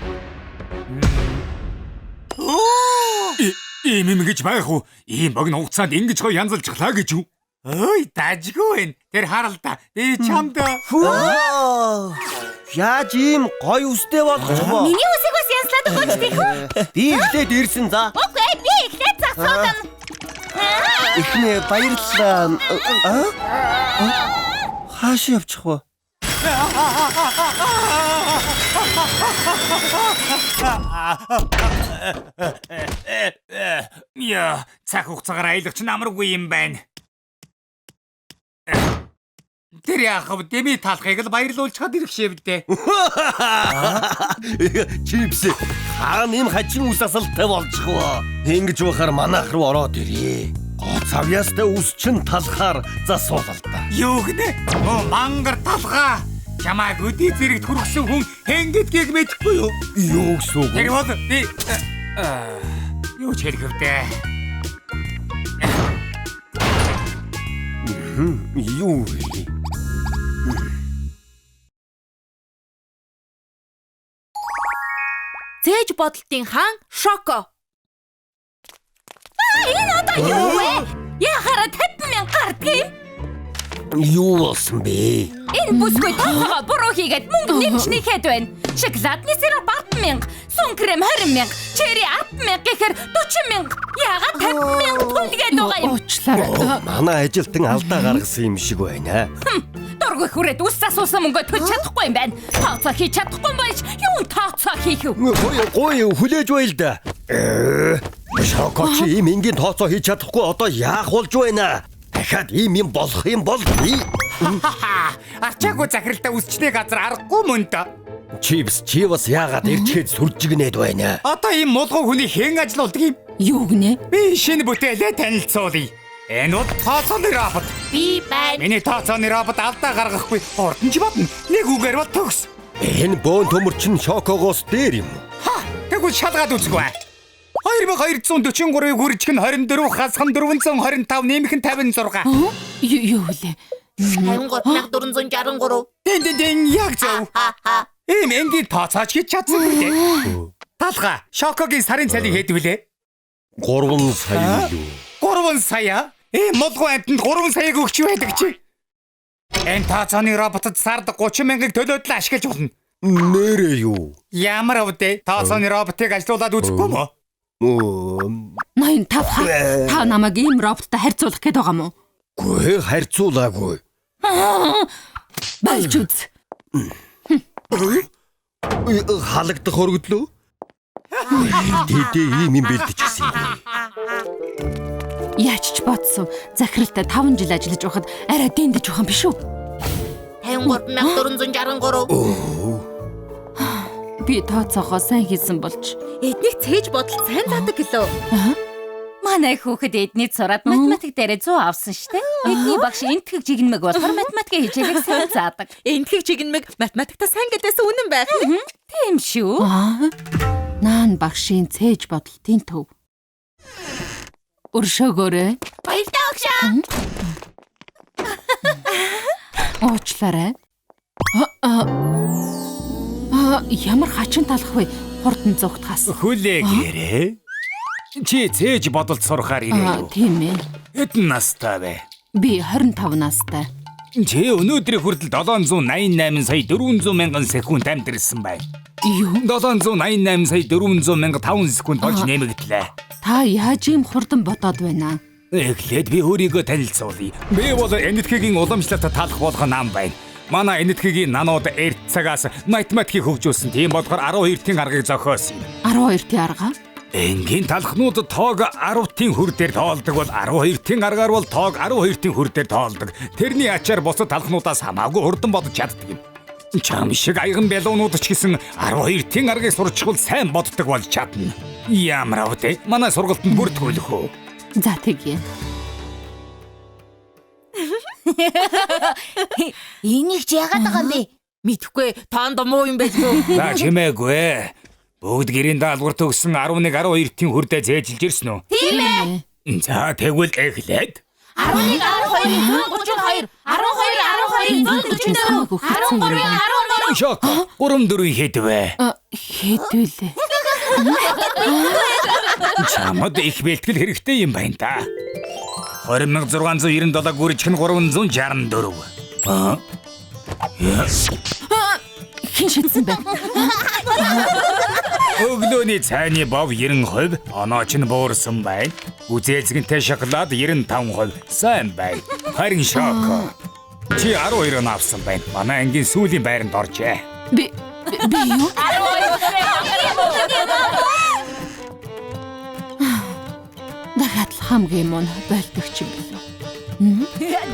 Ийм юм гэж байх уу? Ийм богино хугацаанд ингэж гоё янзалчихлаа гэж үү? Ой, дажгүй байна. Тэр харал та. Би чамд Яаж ийм гоё үстэй болгочих вэ? Миний үсийг бас янзлаад өгөөч тийх үү? Би эхлээд ирсэн за. Үгүй би эхлээд засуулна. Эхнээ баярлалаа. Хааш явчих вэ? Яа, цаг хугацаагаар аялах чинь амаргүй юм байна. Тэр яах вэ? Дэми талхыг л баярлуулчихад ирэх шивдээ. Чипс хаана ийм хачин үс асалтай болчих вэ? Ингэж байхаар манайх руу ороод ирье. Гоц авьяастай үс чин талхаар засуулал та. Юу гинэ? Оо, мангар талхаа. Чамайг өдий зэрэгт хүргэсэн хүн хэн гэдгийг мэдэхгүй юу? Юу гэсэн үг? Тэр бол би юу ч хэлэх вэ? Юу вэ? Зээж бодолтын хаан Шоко. Энэ одоо юу вэ? Яхаараа 50 мянга гардгийг юм? Юу болсон бэ? Энэ бүсгүй тооцоогоо буруу хийгээд мөнгө нэмж нэхэд байна. Шоколадны сироп 10 мянга, сун крем 20 мянга, черри 10 мянга гэхээр 40 мянга. Яагаад 50 мянга төлгээд байгаа юм? Уучлаарай. Манай ажилтан алдаа гаргасан юм шиг байна. Дургүй хүрээд үс асуусан мөнгө төлж чадахгүй юм байна. Тооцоо хийж чадахгүй юм байж юун тооцоо хийх вэ? Гой гой хүлээж байл да. Шоко чи ийм энгийн тооцоо хийж чадахгүй одоо яах болж байна? Дахиад ийм юм болох юм бол би Арчаагүй захиралтай үсчний газар аргагүй мөн дөө. Чипс чи бас яагаад ирчгээд сүржигнээд байна? Одоо ийм мулгуу хүний хэн ажилуулдаг юм? Юу гинэ? Би шинэ бүтээлээ танилцуулъя. Энэ бол тооцооны робот. Би байна. Миний тооцооны робот алдаа гаргахгүй хурдан ч бодно. Нэг үгээр бол төгс. Энэ бөөн төмөр чинь Шокогоос дээр юм. Ха, тэгвэл шалгаад үзгүй. 2243-ыг үржих нь 24 хасах нь 425 нэмэх нь 56. Юу вэ? 53463. Дэн дэн дэн яг зөв. Ха ха. Ийм энгийн тооцооч хийж чадсангүй дээ. Талха, Шокогийн сарын цалин хэд вүлээ? 3 сая юу? 3 сая? Ийм мулгуу амьтанд 3 саяг өгч байдаг чи. Энэ тооцооны роботод сард 30 мянгаыг төлөөд л ашиглаж болно. Нэрээ юу? Ямар өвдөө? Тооцооны роботыг ажилуулад үзэхгүй мө? 85 та намайг ийм роботтой харьцуулах гээд байгаа мó? Үгүй харьцуулаагүй. Болж үз. Халагдах өргөдлөө. Тэдээ ийм юм бэлдчихсэн юм. Яаж ч бодсон. Захиралтай 5 жил ажиллаж байхад арай дэндэж байх юм биш үү? 53463. Би тооцоогоо сайн хийсэн болж. Эднийг цээж бодол сайн заадаг гэлөө. Манай хүүхэд эдний сураад математик дээрээ 100 авсан штэ. Эдний багш энтгэг жигнэмэг болохоор математикийн хичээлийг сайн заадаг. Энтгэг жигнэмэг математиктаа сайн гэдээс үнэн байх. Тийм шүү. Наан багшийн цээж бодолтын төв. Өршөөгөөрэй. Баярлалаа багшаа. Уучлаарай. Ямар хачин талах вэ? Хурдан зүгтгаас. Хүлээгээрэй. Чи цээж бодолд сурахаар ирээ юу? Тийм ээ. Хэдэн настай вэ? Би 25 настай. Чи өнөөдрийн хүртэл 788 сая 400 мянган секунд амьдэрсэн байна. Юу? 788 сая 400 мянга 5 секунд болж нэмэгдлээ. Та яаж ийм хурдан бодоод байна? Эхлээд би өөрийгөө танилцуулъя. Би бол Энэтхэгийн уламжлалт талах болгон нам байна. Манай Энэтхэгийн нанууд эрт цагаас математикийг хөгжүүлсэн. Тийм болохоор 12-ийн аргыг зохиосон юм. 12-ийн арга? Энгийн талхнууд тоог 10-ийн хөр дээр тоолдог бол 12-ийн аргаар бол тоог 12-ийн хөр дээр тоолдог. Тэрний ачаар бусад талхнуудаас хамаагүй хурдан бодож чаддаг юм. Чам шиг аяган бялуунууд ч гэсэн 12-ийн аргыг сурчвал сайн боддог болж чадна. Ямар авдэ? Манай сургалтанд бүртгүүлэх үү? За тэгье. Энийг чи яагаад байгаа юм бэ? Мэдхгүй тоонд муу юм байлгүй. За чимээгүй. Бүгд гэрийн даалгавар төгссөн 11 12-ийн хүрдээ зээжилж ирсэн үү? Тийм ээ. За тэгвэл эхлээд 11 12 132 12 12 144 13 13. Шок 3 4 хэд вэ? Хэд вэ? Чамд их бэлтгэл хэрэгтэй юм байна да. 20697 гүржих нь 364. Аа. Хэн шидсэн бэ? Өглөөний цайны бов 90%, онооч нь буурсан байна. Үзээлзгэнтэй шоколад 95%. Сайн байна. Харин шок. Чи 12 он авсан байна. Манай ангийн сүүлийн байранд оржээ. Би юу? 12 дахиад л хамгийн муу болдогч юм билүү.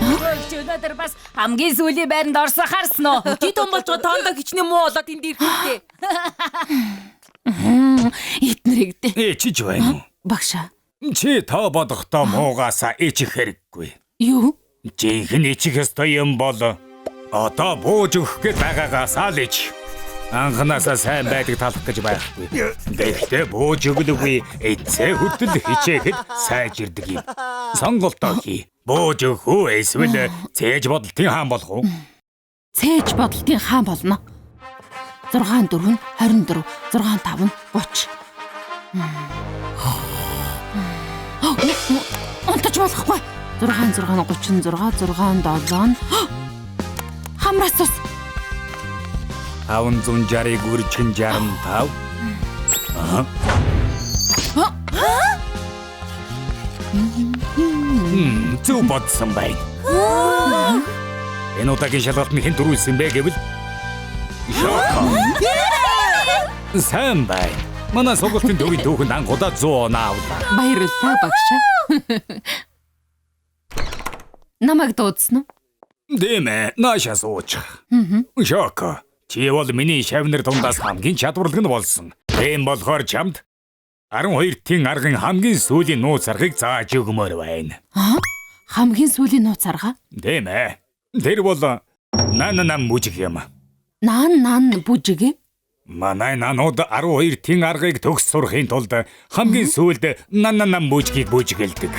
Нөгөөч өнөөдөр бас хамгийн сүүлийн байранд орсон харсан уу? Чи том болж байгаа тоондоо хичнээн муу болоод энд ирэхтэй. Эднэрийг дээ. Ичиж байна уу? Багшаа. Чи тоо бодохдоо муугаасаа ичих хэрэггүй. Юу? Жинхэнэ ичих ёстой юм бол одоо бууж өгөх гээд байгаагаасаа л ич. Анхнаасаа сайн байдаг талах гэж байхгүй. Гэхдээ бууж өглөгүй эцээ хүртэл хичээхэд сайжирдаг юм. Сонголтоо хий. Бууж өгөх үү эсвэл цээж бодолтын хаан болох уу? Цээж бодолтын хаан болно. 6 4 24 6 5 30. Унтаж болохгүй. 6 6 36 6 7. Хамраас ус. 560-ыг үржих нь 65. Аа. Зөв бодсон байна. Энэ удаагийн шалгалтанд хэн дөрүүлсэн бэ гэвэл Шоко. Сайн байна. Манай сургалтын төвийн түүхэнд анх удаа 100 оноо авлаа. Баярлалаа багшаа. Намайг дуудсан уу? Тийм ээ, наашаа суучих. Шоко. Чи бол миний шавнар дундаас хамгийн чадварлаг нь болсон. Тийм болохоор чамд 12-ийн аргын хамгийн сүүлийн нууц аргыг зааж өгмөр байна. Аа? Хамгийн сүүлийн нууц арга? Тийм ээ. Тэр бол нан нан бүжиг юм. Нан нан бүжиг? Манай нанууд 12-ийн аргыг төгс сурахын тулд хамгийн сүүлд нан нан бүжгийг бүжгэлдэг.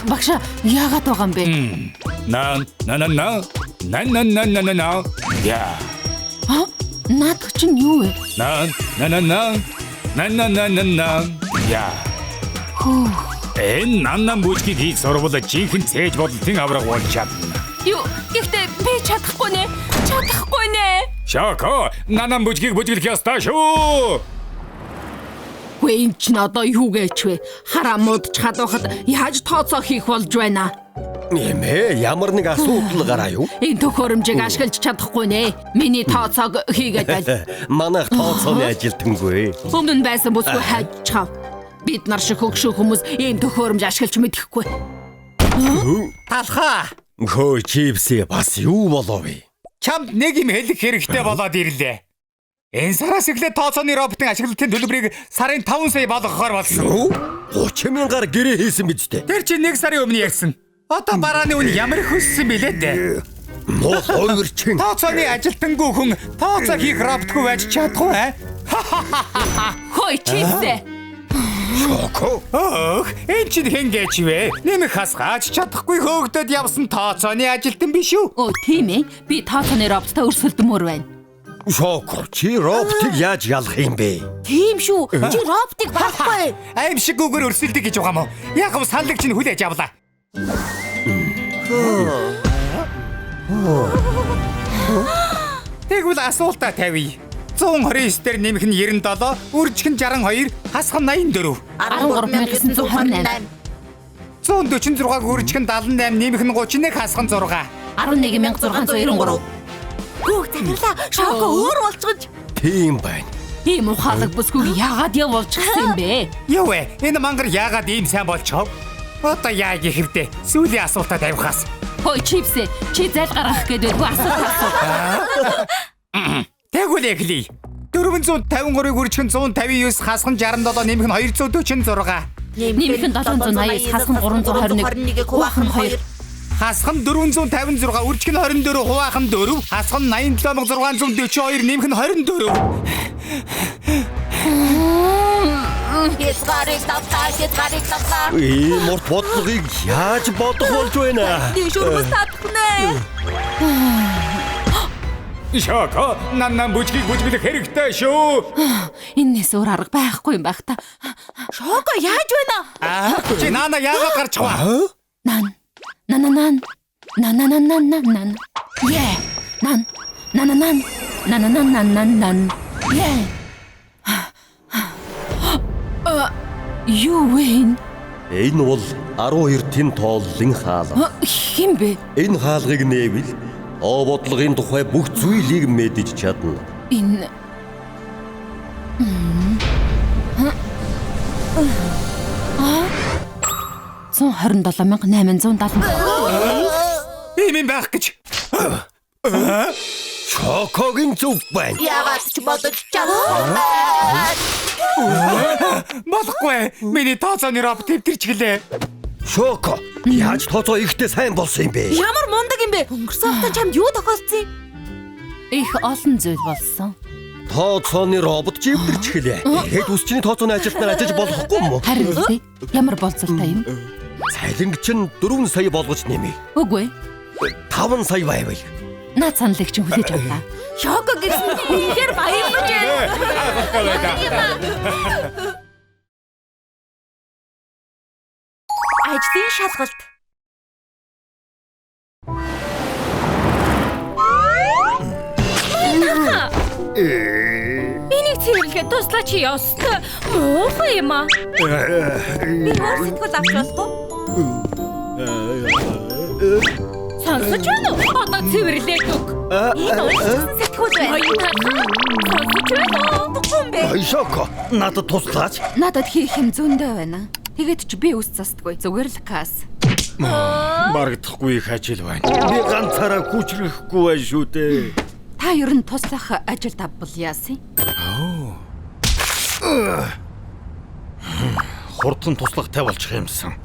Багшаа, яагаад байгаа юм бэ? Нан нан нан нан нан нан нан нан. Яа. Аа? Наадах чинь юу вэ? Нан нан нан нан нан нан нан нан. Яа. Хөөх. Энэ нан нан бүжгийг хийж сурвал жинхэнэ цээж бодолтын авраг болж чадна. Юу? Гэхдээ би чадахгүй нэ. Чадахгүй нэ. Шоко, нанам бүжгийг бүжиглэх ёстой шүү. Үгүй энэ чинь одоо юу гэж вэ? Харамууд чадвахад яаж тооцоо хийх болж байна? Эмээ, ямар нэг асуудал гараа юу? Энэ төхөөрөмжийг ашиглаж чадахгүй нэ. Миний тооцоог хийгээд байл. Манайх тооцооны ажилтангүй. Өмнө нь байсан бүсгүй хайжчихав. Бид нар шиг хөгшин хүмүүс ийм төхөөрөмж ашиглаж мэдэхгүй. Талхаа. Хөө чипси бас юу болов вэ? Чамд нэг юм хэлэх хэрэгтэй болоод ирлээ. Энэ сараас эхлээд тооцооны роботын ашиглалтын төлбөрийг сарын 5 сая болгохоор болсон. Юу? 30 мянгаар гэрээ хийсэн биз дээ. Тэр чинь 1 сарын өмнө ярьсан. Одоо барааны үн ямар их өссөн бilээ дээ. Муу хувирчин. Тооцооны ажилтангүй хүн тооцоо хийх роботгүй байж чадахгүй аа. Хөөе чипсэ. Шоко. Өөх, энэ чинь хэн гэж вэ? Нэмэх хасгаач чадахгүй хөөгдөд явсан тооцооны ажилтан биш үү? Өө тийм ээ. Би тооцооны роботтой өрсөлдөмөр байна. Шоко, чи роботыг яаж ялах юм бэ? Тийм шүү. Чи роботыг байхгүй. Аимшиггүйгээр өрсөлдөг гэж байгаа юм уу? Яг нь саналыг чинь хүлээж авлаа. Тэгвэл асуултаа тавья. 129 дээр нэмэх нь 97, үржих нь 62, хасах нь 84. 13928. 146-г үржих нь 78, нэмэх нь 31, хасах нь 6. 11693. Хүүх захирлаа. Шоко өөр болчихож. Тийм байна. Ийм ухаалаг бүсгүйг яагаад явуулчихсан юм бэ? Юу вэ? Энэ мангар яагаад ийм сайн болчихов? Одоо яа гэх вдэ? Сүүлийн асуултаа тавихаас. Хөөе чипсэ, чи зал гаргах гээд байдгүй асуулт асуу. Тэгвэл эхлэе. 453-ыг үржих нь 159, хасах нь 67, нэмэх нь 246. Нэмэх нь 789, хасах нь 321, хуваах нь 2. Хасах нь 456, үржих нь 24, хуваах нь 4, хасах нь 87642, нэмэх нь 24. Хязгаарыг давлаа, хязгаарыг давлаа. Ийм урт бодлогыг яаж бодох болж байна? Тийш өрмөс татах нэ. Шоко, нанам бүжгийг бүжиглэх хэрэгтэй шүү. Эннээс өөр арга байхгүй юм байх та. Шоко яаж байна? Аа, чи наана яагаад гарч байгаа? Нан. Нан нан. Нан нан нан нан нан. Е. Нан. Нан нан. Нан нан нан нан нан. Е. Юу вэ? Энэ бол 12 тэн тооллын хаалга. Хэн бэ? Энэ хаалгыг нээвэл оо бодлогын тухай бүх зүйлийг мэдэж чадна. Энэ Аа 127870. Ийм юм байх гэж. Шокогийн зүг байна. Яагаад ч бодож чадахгүй байна. Болохгүй. Миний тооцооны робот эвдэрч гэлээ. Шоко, яаж тооцоо ихтэй сайн болсон юм бэ? Ямар мундаг юм бэ? Өнгөрсөн хугацаанд чамд юу тохиолдсон юм? Их олон зүйл болсон. Тооцооны робот ч эвдэрч гэлээ. Тэгэхэд үсчний тооцооны ажилтнаар ажиллаж болохгүй юм уу? Харин л дээ. Ямар болцолтой юм? Цалинг чинь 4 сая болгож нэмье. Үгүй. 5 сая байвал. Наад саналыг чинь хүлээж авлаа. Шоко гэсэн үнэхээр баярлаж байна. Ажлын шалгалт. Энийг цэвэрлэхэд туслаач ёстой. Муухай юм аа. Би өөр сэтгүүл авч болох уу? Сонсож байна уу? Одоо цэвэрлээд өг. Энэ уншчихсан сэтгүүл байна. Сонсож байна уу? Тухгүй юм бэ? Ой Шоко, надад туслаач. Надад хийх юм зөндөө байна. Тэгээд ч би үс застгүй. Зүгээр л кас. Барагдахгүй их ажил байна. Би ганцаараа хүчрэхгүй байна шүү дээ. Та ер нь туслах ажил тавбал яасан? Хурдан туслахтай болчих юмсан.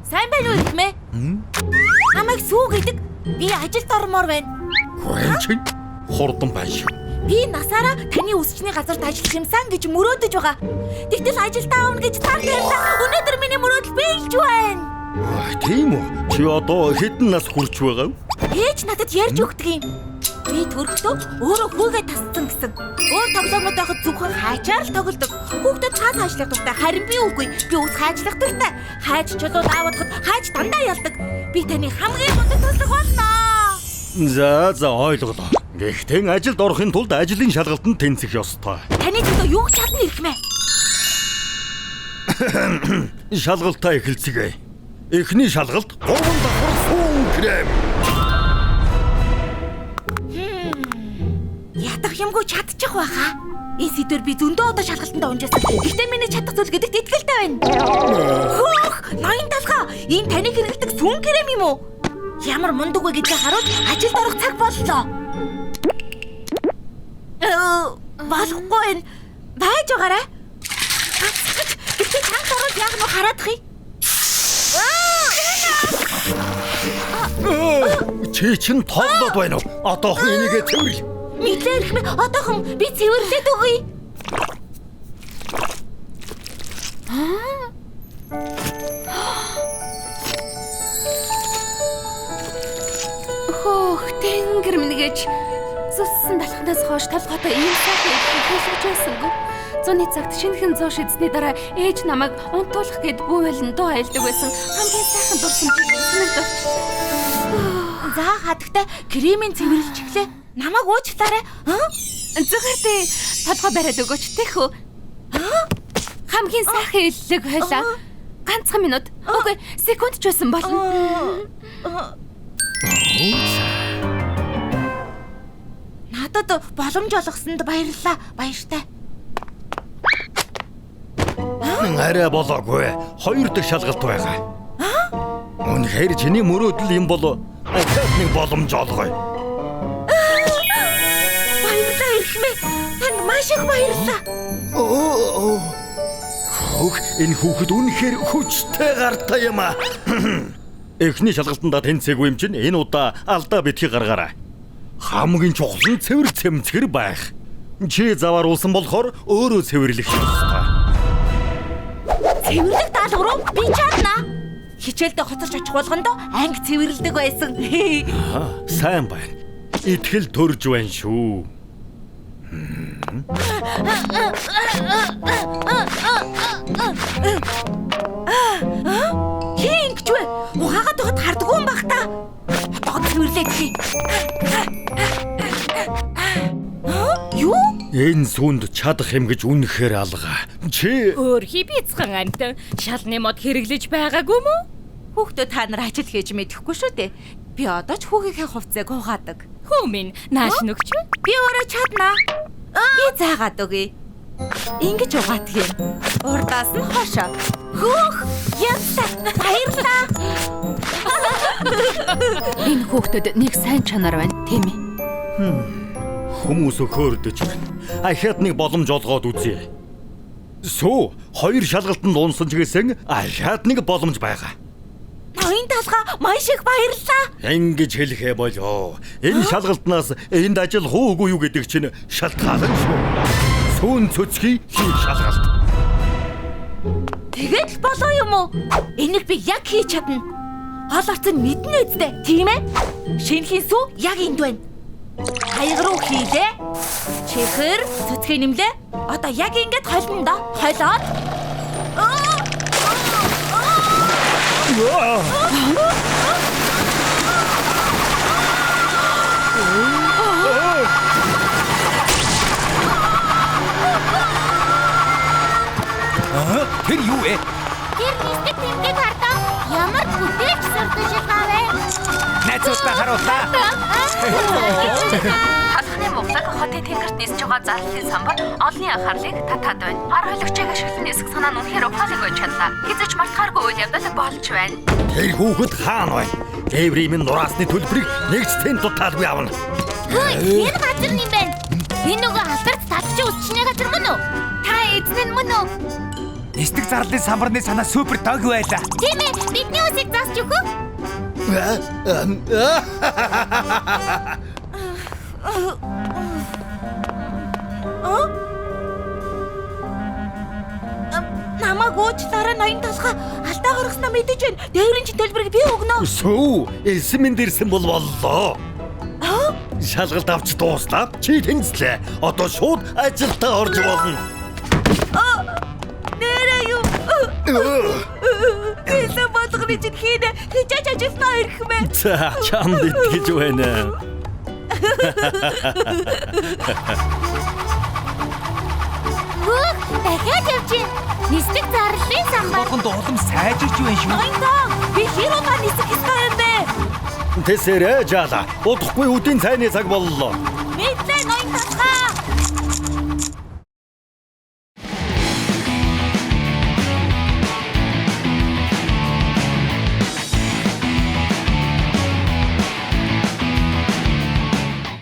Сайн байна уу ихмээ? Намайг сүү гэдэг. Би ажилд ормоор байна. Хөөе чинь хурдан байна шүү. Би насаараа таны үсчний газарт ажиллах юмсан гэж мөрөөдөж байгаа. Тэгтэл ажилдаа авна гэж таар тавилаа. Өнөөдөр миний мөрөөдөл биелж байна. Тийм үү? Чи одоо хэдэн нас хүрч байгаа вэ? Ээж надад ярьж өгдөг юм. Би төрөхдөө өөрөө хүүгээ тасцсан гэсэн. Өөр тоглоомнууд байхад зөвхөн хаачаар л тоглодог. Хүүхдүүд цаас хаачлах дуртай, харин би үгүй. Би ус хаачлах дуртай. Хаач чулуу даавуудахад хаач дандаа ялдаг. Би таны хамгийн мундаг туслах болно. За за ойлголоо. Гэхдээ ажилд орохын тулд ажлын шалгалтанд тэнцэх ёстой. Таны төлөө юу ч чадна эрхмээ. Шалгалтаа эхэлцгээе. Эхний шалгалт 3 давхар сүүн крем. Ядах юмгүй чадчих байхаа. Энэ сэдвэр би зөндөө удаа шалгалтанд унжаасан. Гэхдээ миний чадах зүйл гэдэгт итгэлтэй байна. Хөөх, ноён талхаа. Энэ таны хэрэглэдэг сүүн крем юм уу? Ямар мундаг вэ гэдгийг харуул ажилд орох цаг боллоо. Болохгүй байна. Байж байгаарай. Гацгаж. Гэхдээ чанга орвол яг нь хараадах юм. Чи чин тоглоод байна уу? Одоохон энийгээ цэвэрлэ. Мэдлээ эрхмээ. Одоохон би цэвэрлээд өгье. Хөөх, тэнгэр минь гэж зүссэн талхнаас хойш толгойтой ийм сайхан ирэхийг хэлж байсангүй. Зуны цагт шинэхэн зуу шидсэний дараа ээж намайг унтуулах гээд бүү байлан дуу айлдаг байсан. Хамгийн сайхан дурсамжийг санагдуулчихлаа. За хадагтай кремийн цэвэрлчихлээ. Намайг уучлаарай. Зүгээр дээ. Толгой бариад өгөөч тех үү? Хамгийн сайхан эллэг байлаа. Ганцхан минут. Үгүй, секунд ч байсан болно. Надад боломж олгосонд баярлалаа. Баяртай. Арай болоогүй. Хоёр дахь шалгалт байгаа. Үнэхээр чиний мөрөөдөл юм бол дахиад нэг боломж олгоё. Баярлалаа эрхмээ. Танд маш их баярлалаа. Хөөх, энэ хүүхэд үнэхээр хүчтэй гартай юм аа. Эхний шалгалтандаа тэнцээгүй юм чинь энэ удаа алдаа битгий гаргаарай. Хамгийн чухал нь цэвэр цэмцгэр байх. Чи завааруулсан болохоор өөрөө цэвэрлэх ёстой. Цэвэрлэх даалгавар руу би чадна. Хичээлдээ хоцорч очих болгондоо анги цэвэрлдэг байсан. Сайн байна. Итгэл төрж байна шүү. Хин ингэж вэ? Ухаагаад байхад хардггүй юм бах та. Одоо цэвэрлээд хий. Юу? Энэ сүнд чадах юм гэж үнэхээр алга. Чи Өөрхий бицхэн амтан шалны мод хэрэглэж байгаагүй мүү? Хүүхдүүд та нар ажил хийж мэдэхгүй шүү дээ. Би одоо ч хүүхийнхээ хувцсыг угаадаг. Хүү минь нааш нөгч үү? Би өөрөө чадна. Би заагаад өгье. Ингэж угаадаг юм. Урдаас нь хошоо. Хөөх, янзтай. Баярлалаа. Энэ хүүхдэд нэг сайн чанар байна, тийм ээ? Хүмүүс хөөрдөж байна. Ахиад нэг боломж олгоод үзье. Сүү, хоёр шалгалтанд унсан ч гэсэн ахиад нэг боломж байгаа. Ноён талгаа маш их баярлалаа. Ингэж хэлэхээ болоо. Энэ шалгалтнаас энд ажиллах уу үгүй юу гэдэг чинь шалтгаалan шүү. Сүүн цөцгий хийх шалгалт. Тэгээд л болоо юм уу? Энийг би яг хийж чадна. Гол орцон мэднэ үсттэй, тийм ээ? Шинэхэн сүү яг энд байна. Хаяг руу хийлээ. Чихэр цөцгий нэмлээ. Одоо яг ингэж холино доо. Холиод. Тэр юу вэ? Тэр нисдэг тэмдэг хардаа ямар бүтээлч сурталчилгаа вэ? Найзуудаа харууллаа. Талхны муглаг хотын тэнгэрт нисэж байгаа зарлалын самбар олонний анхаарлыг татаад байна. Гар хойлогчийг ашиглан нисэх санаа нь үнэхээр ухаалаг байж чадлаа. Хэзээ ч мартахааргүй үйл явдал болж байна. Тэр хүүхэд хаана байна? Дээврийн нураасны төлбөрийг нэг ч цент дутаалгүй авна. Хөөе, энэ газар юм байна. Энэ нөгөө алдарт талхчин үсчний газар мөн үү? Та эзэн нь мөн үү? Нисдэг зарлалын самбарны санаа супер дог байлаа. Тийм ээ, бидний үсийг засч өгөх үү? Намайг уучлаарай ноён талхаа. Алдаа гаргаснаа мэдэж байна. Дээврийн чинь төлбөрийг би өгнө. Сүү, элсэн минь дэрсэн бол боллоо. Шалгалт авч дууслаа. Чи тэнцлээ. Одоо шууд ажилдаа орж болно. Нэрээ юу? Бэлэн болгоны чинь хийнэ. Хичээж ажилдаа ирэх мэ. За, чамд итгэж байна. Хөөх, дахиад явж гин. Нислэг зарлалын самбар. Болгонд улам сайжирч байна шүү. Ноёнтоо, би хэр удаа нисэх ёстой юм бэ? Тэсэрэ жаала. Удахгүй үдийн цайны цаг боллоо.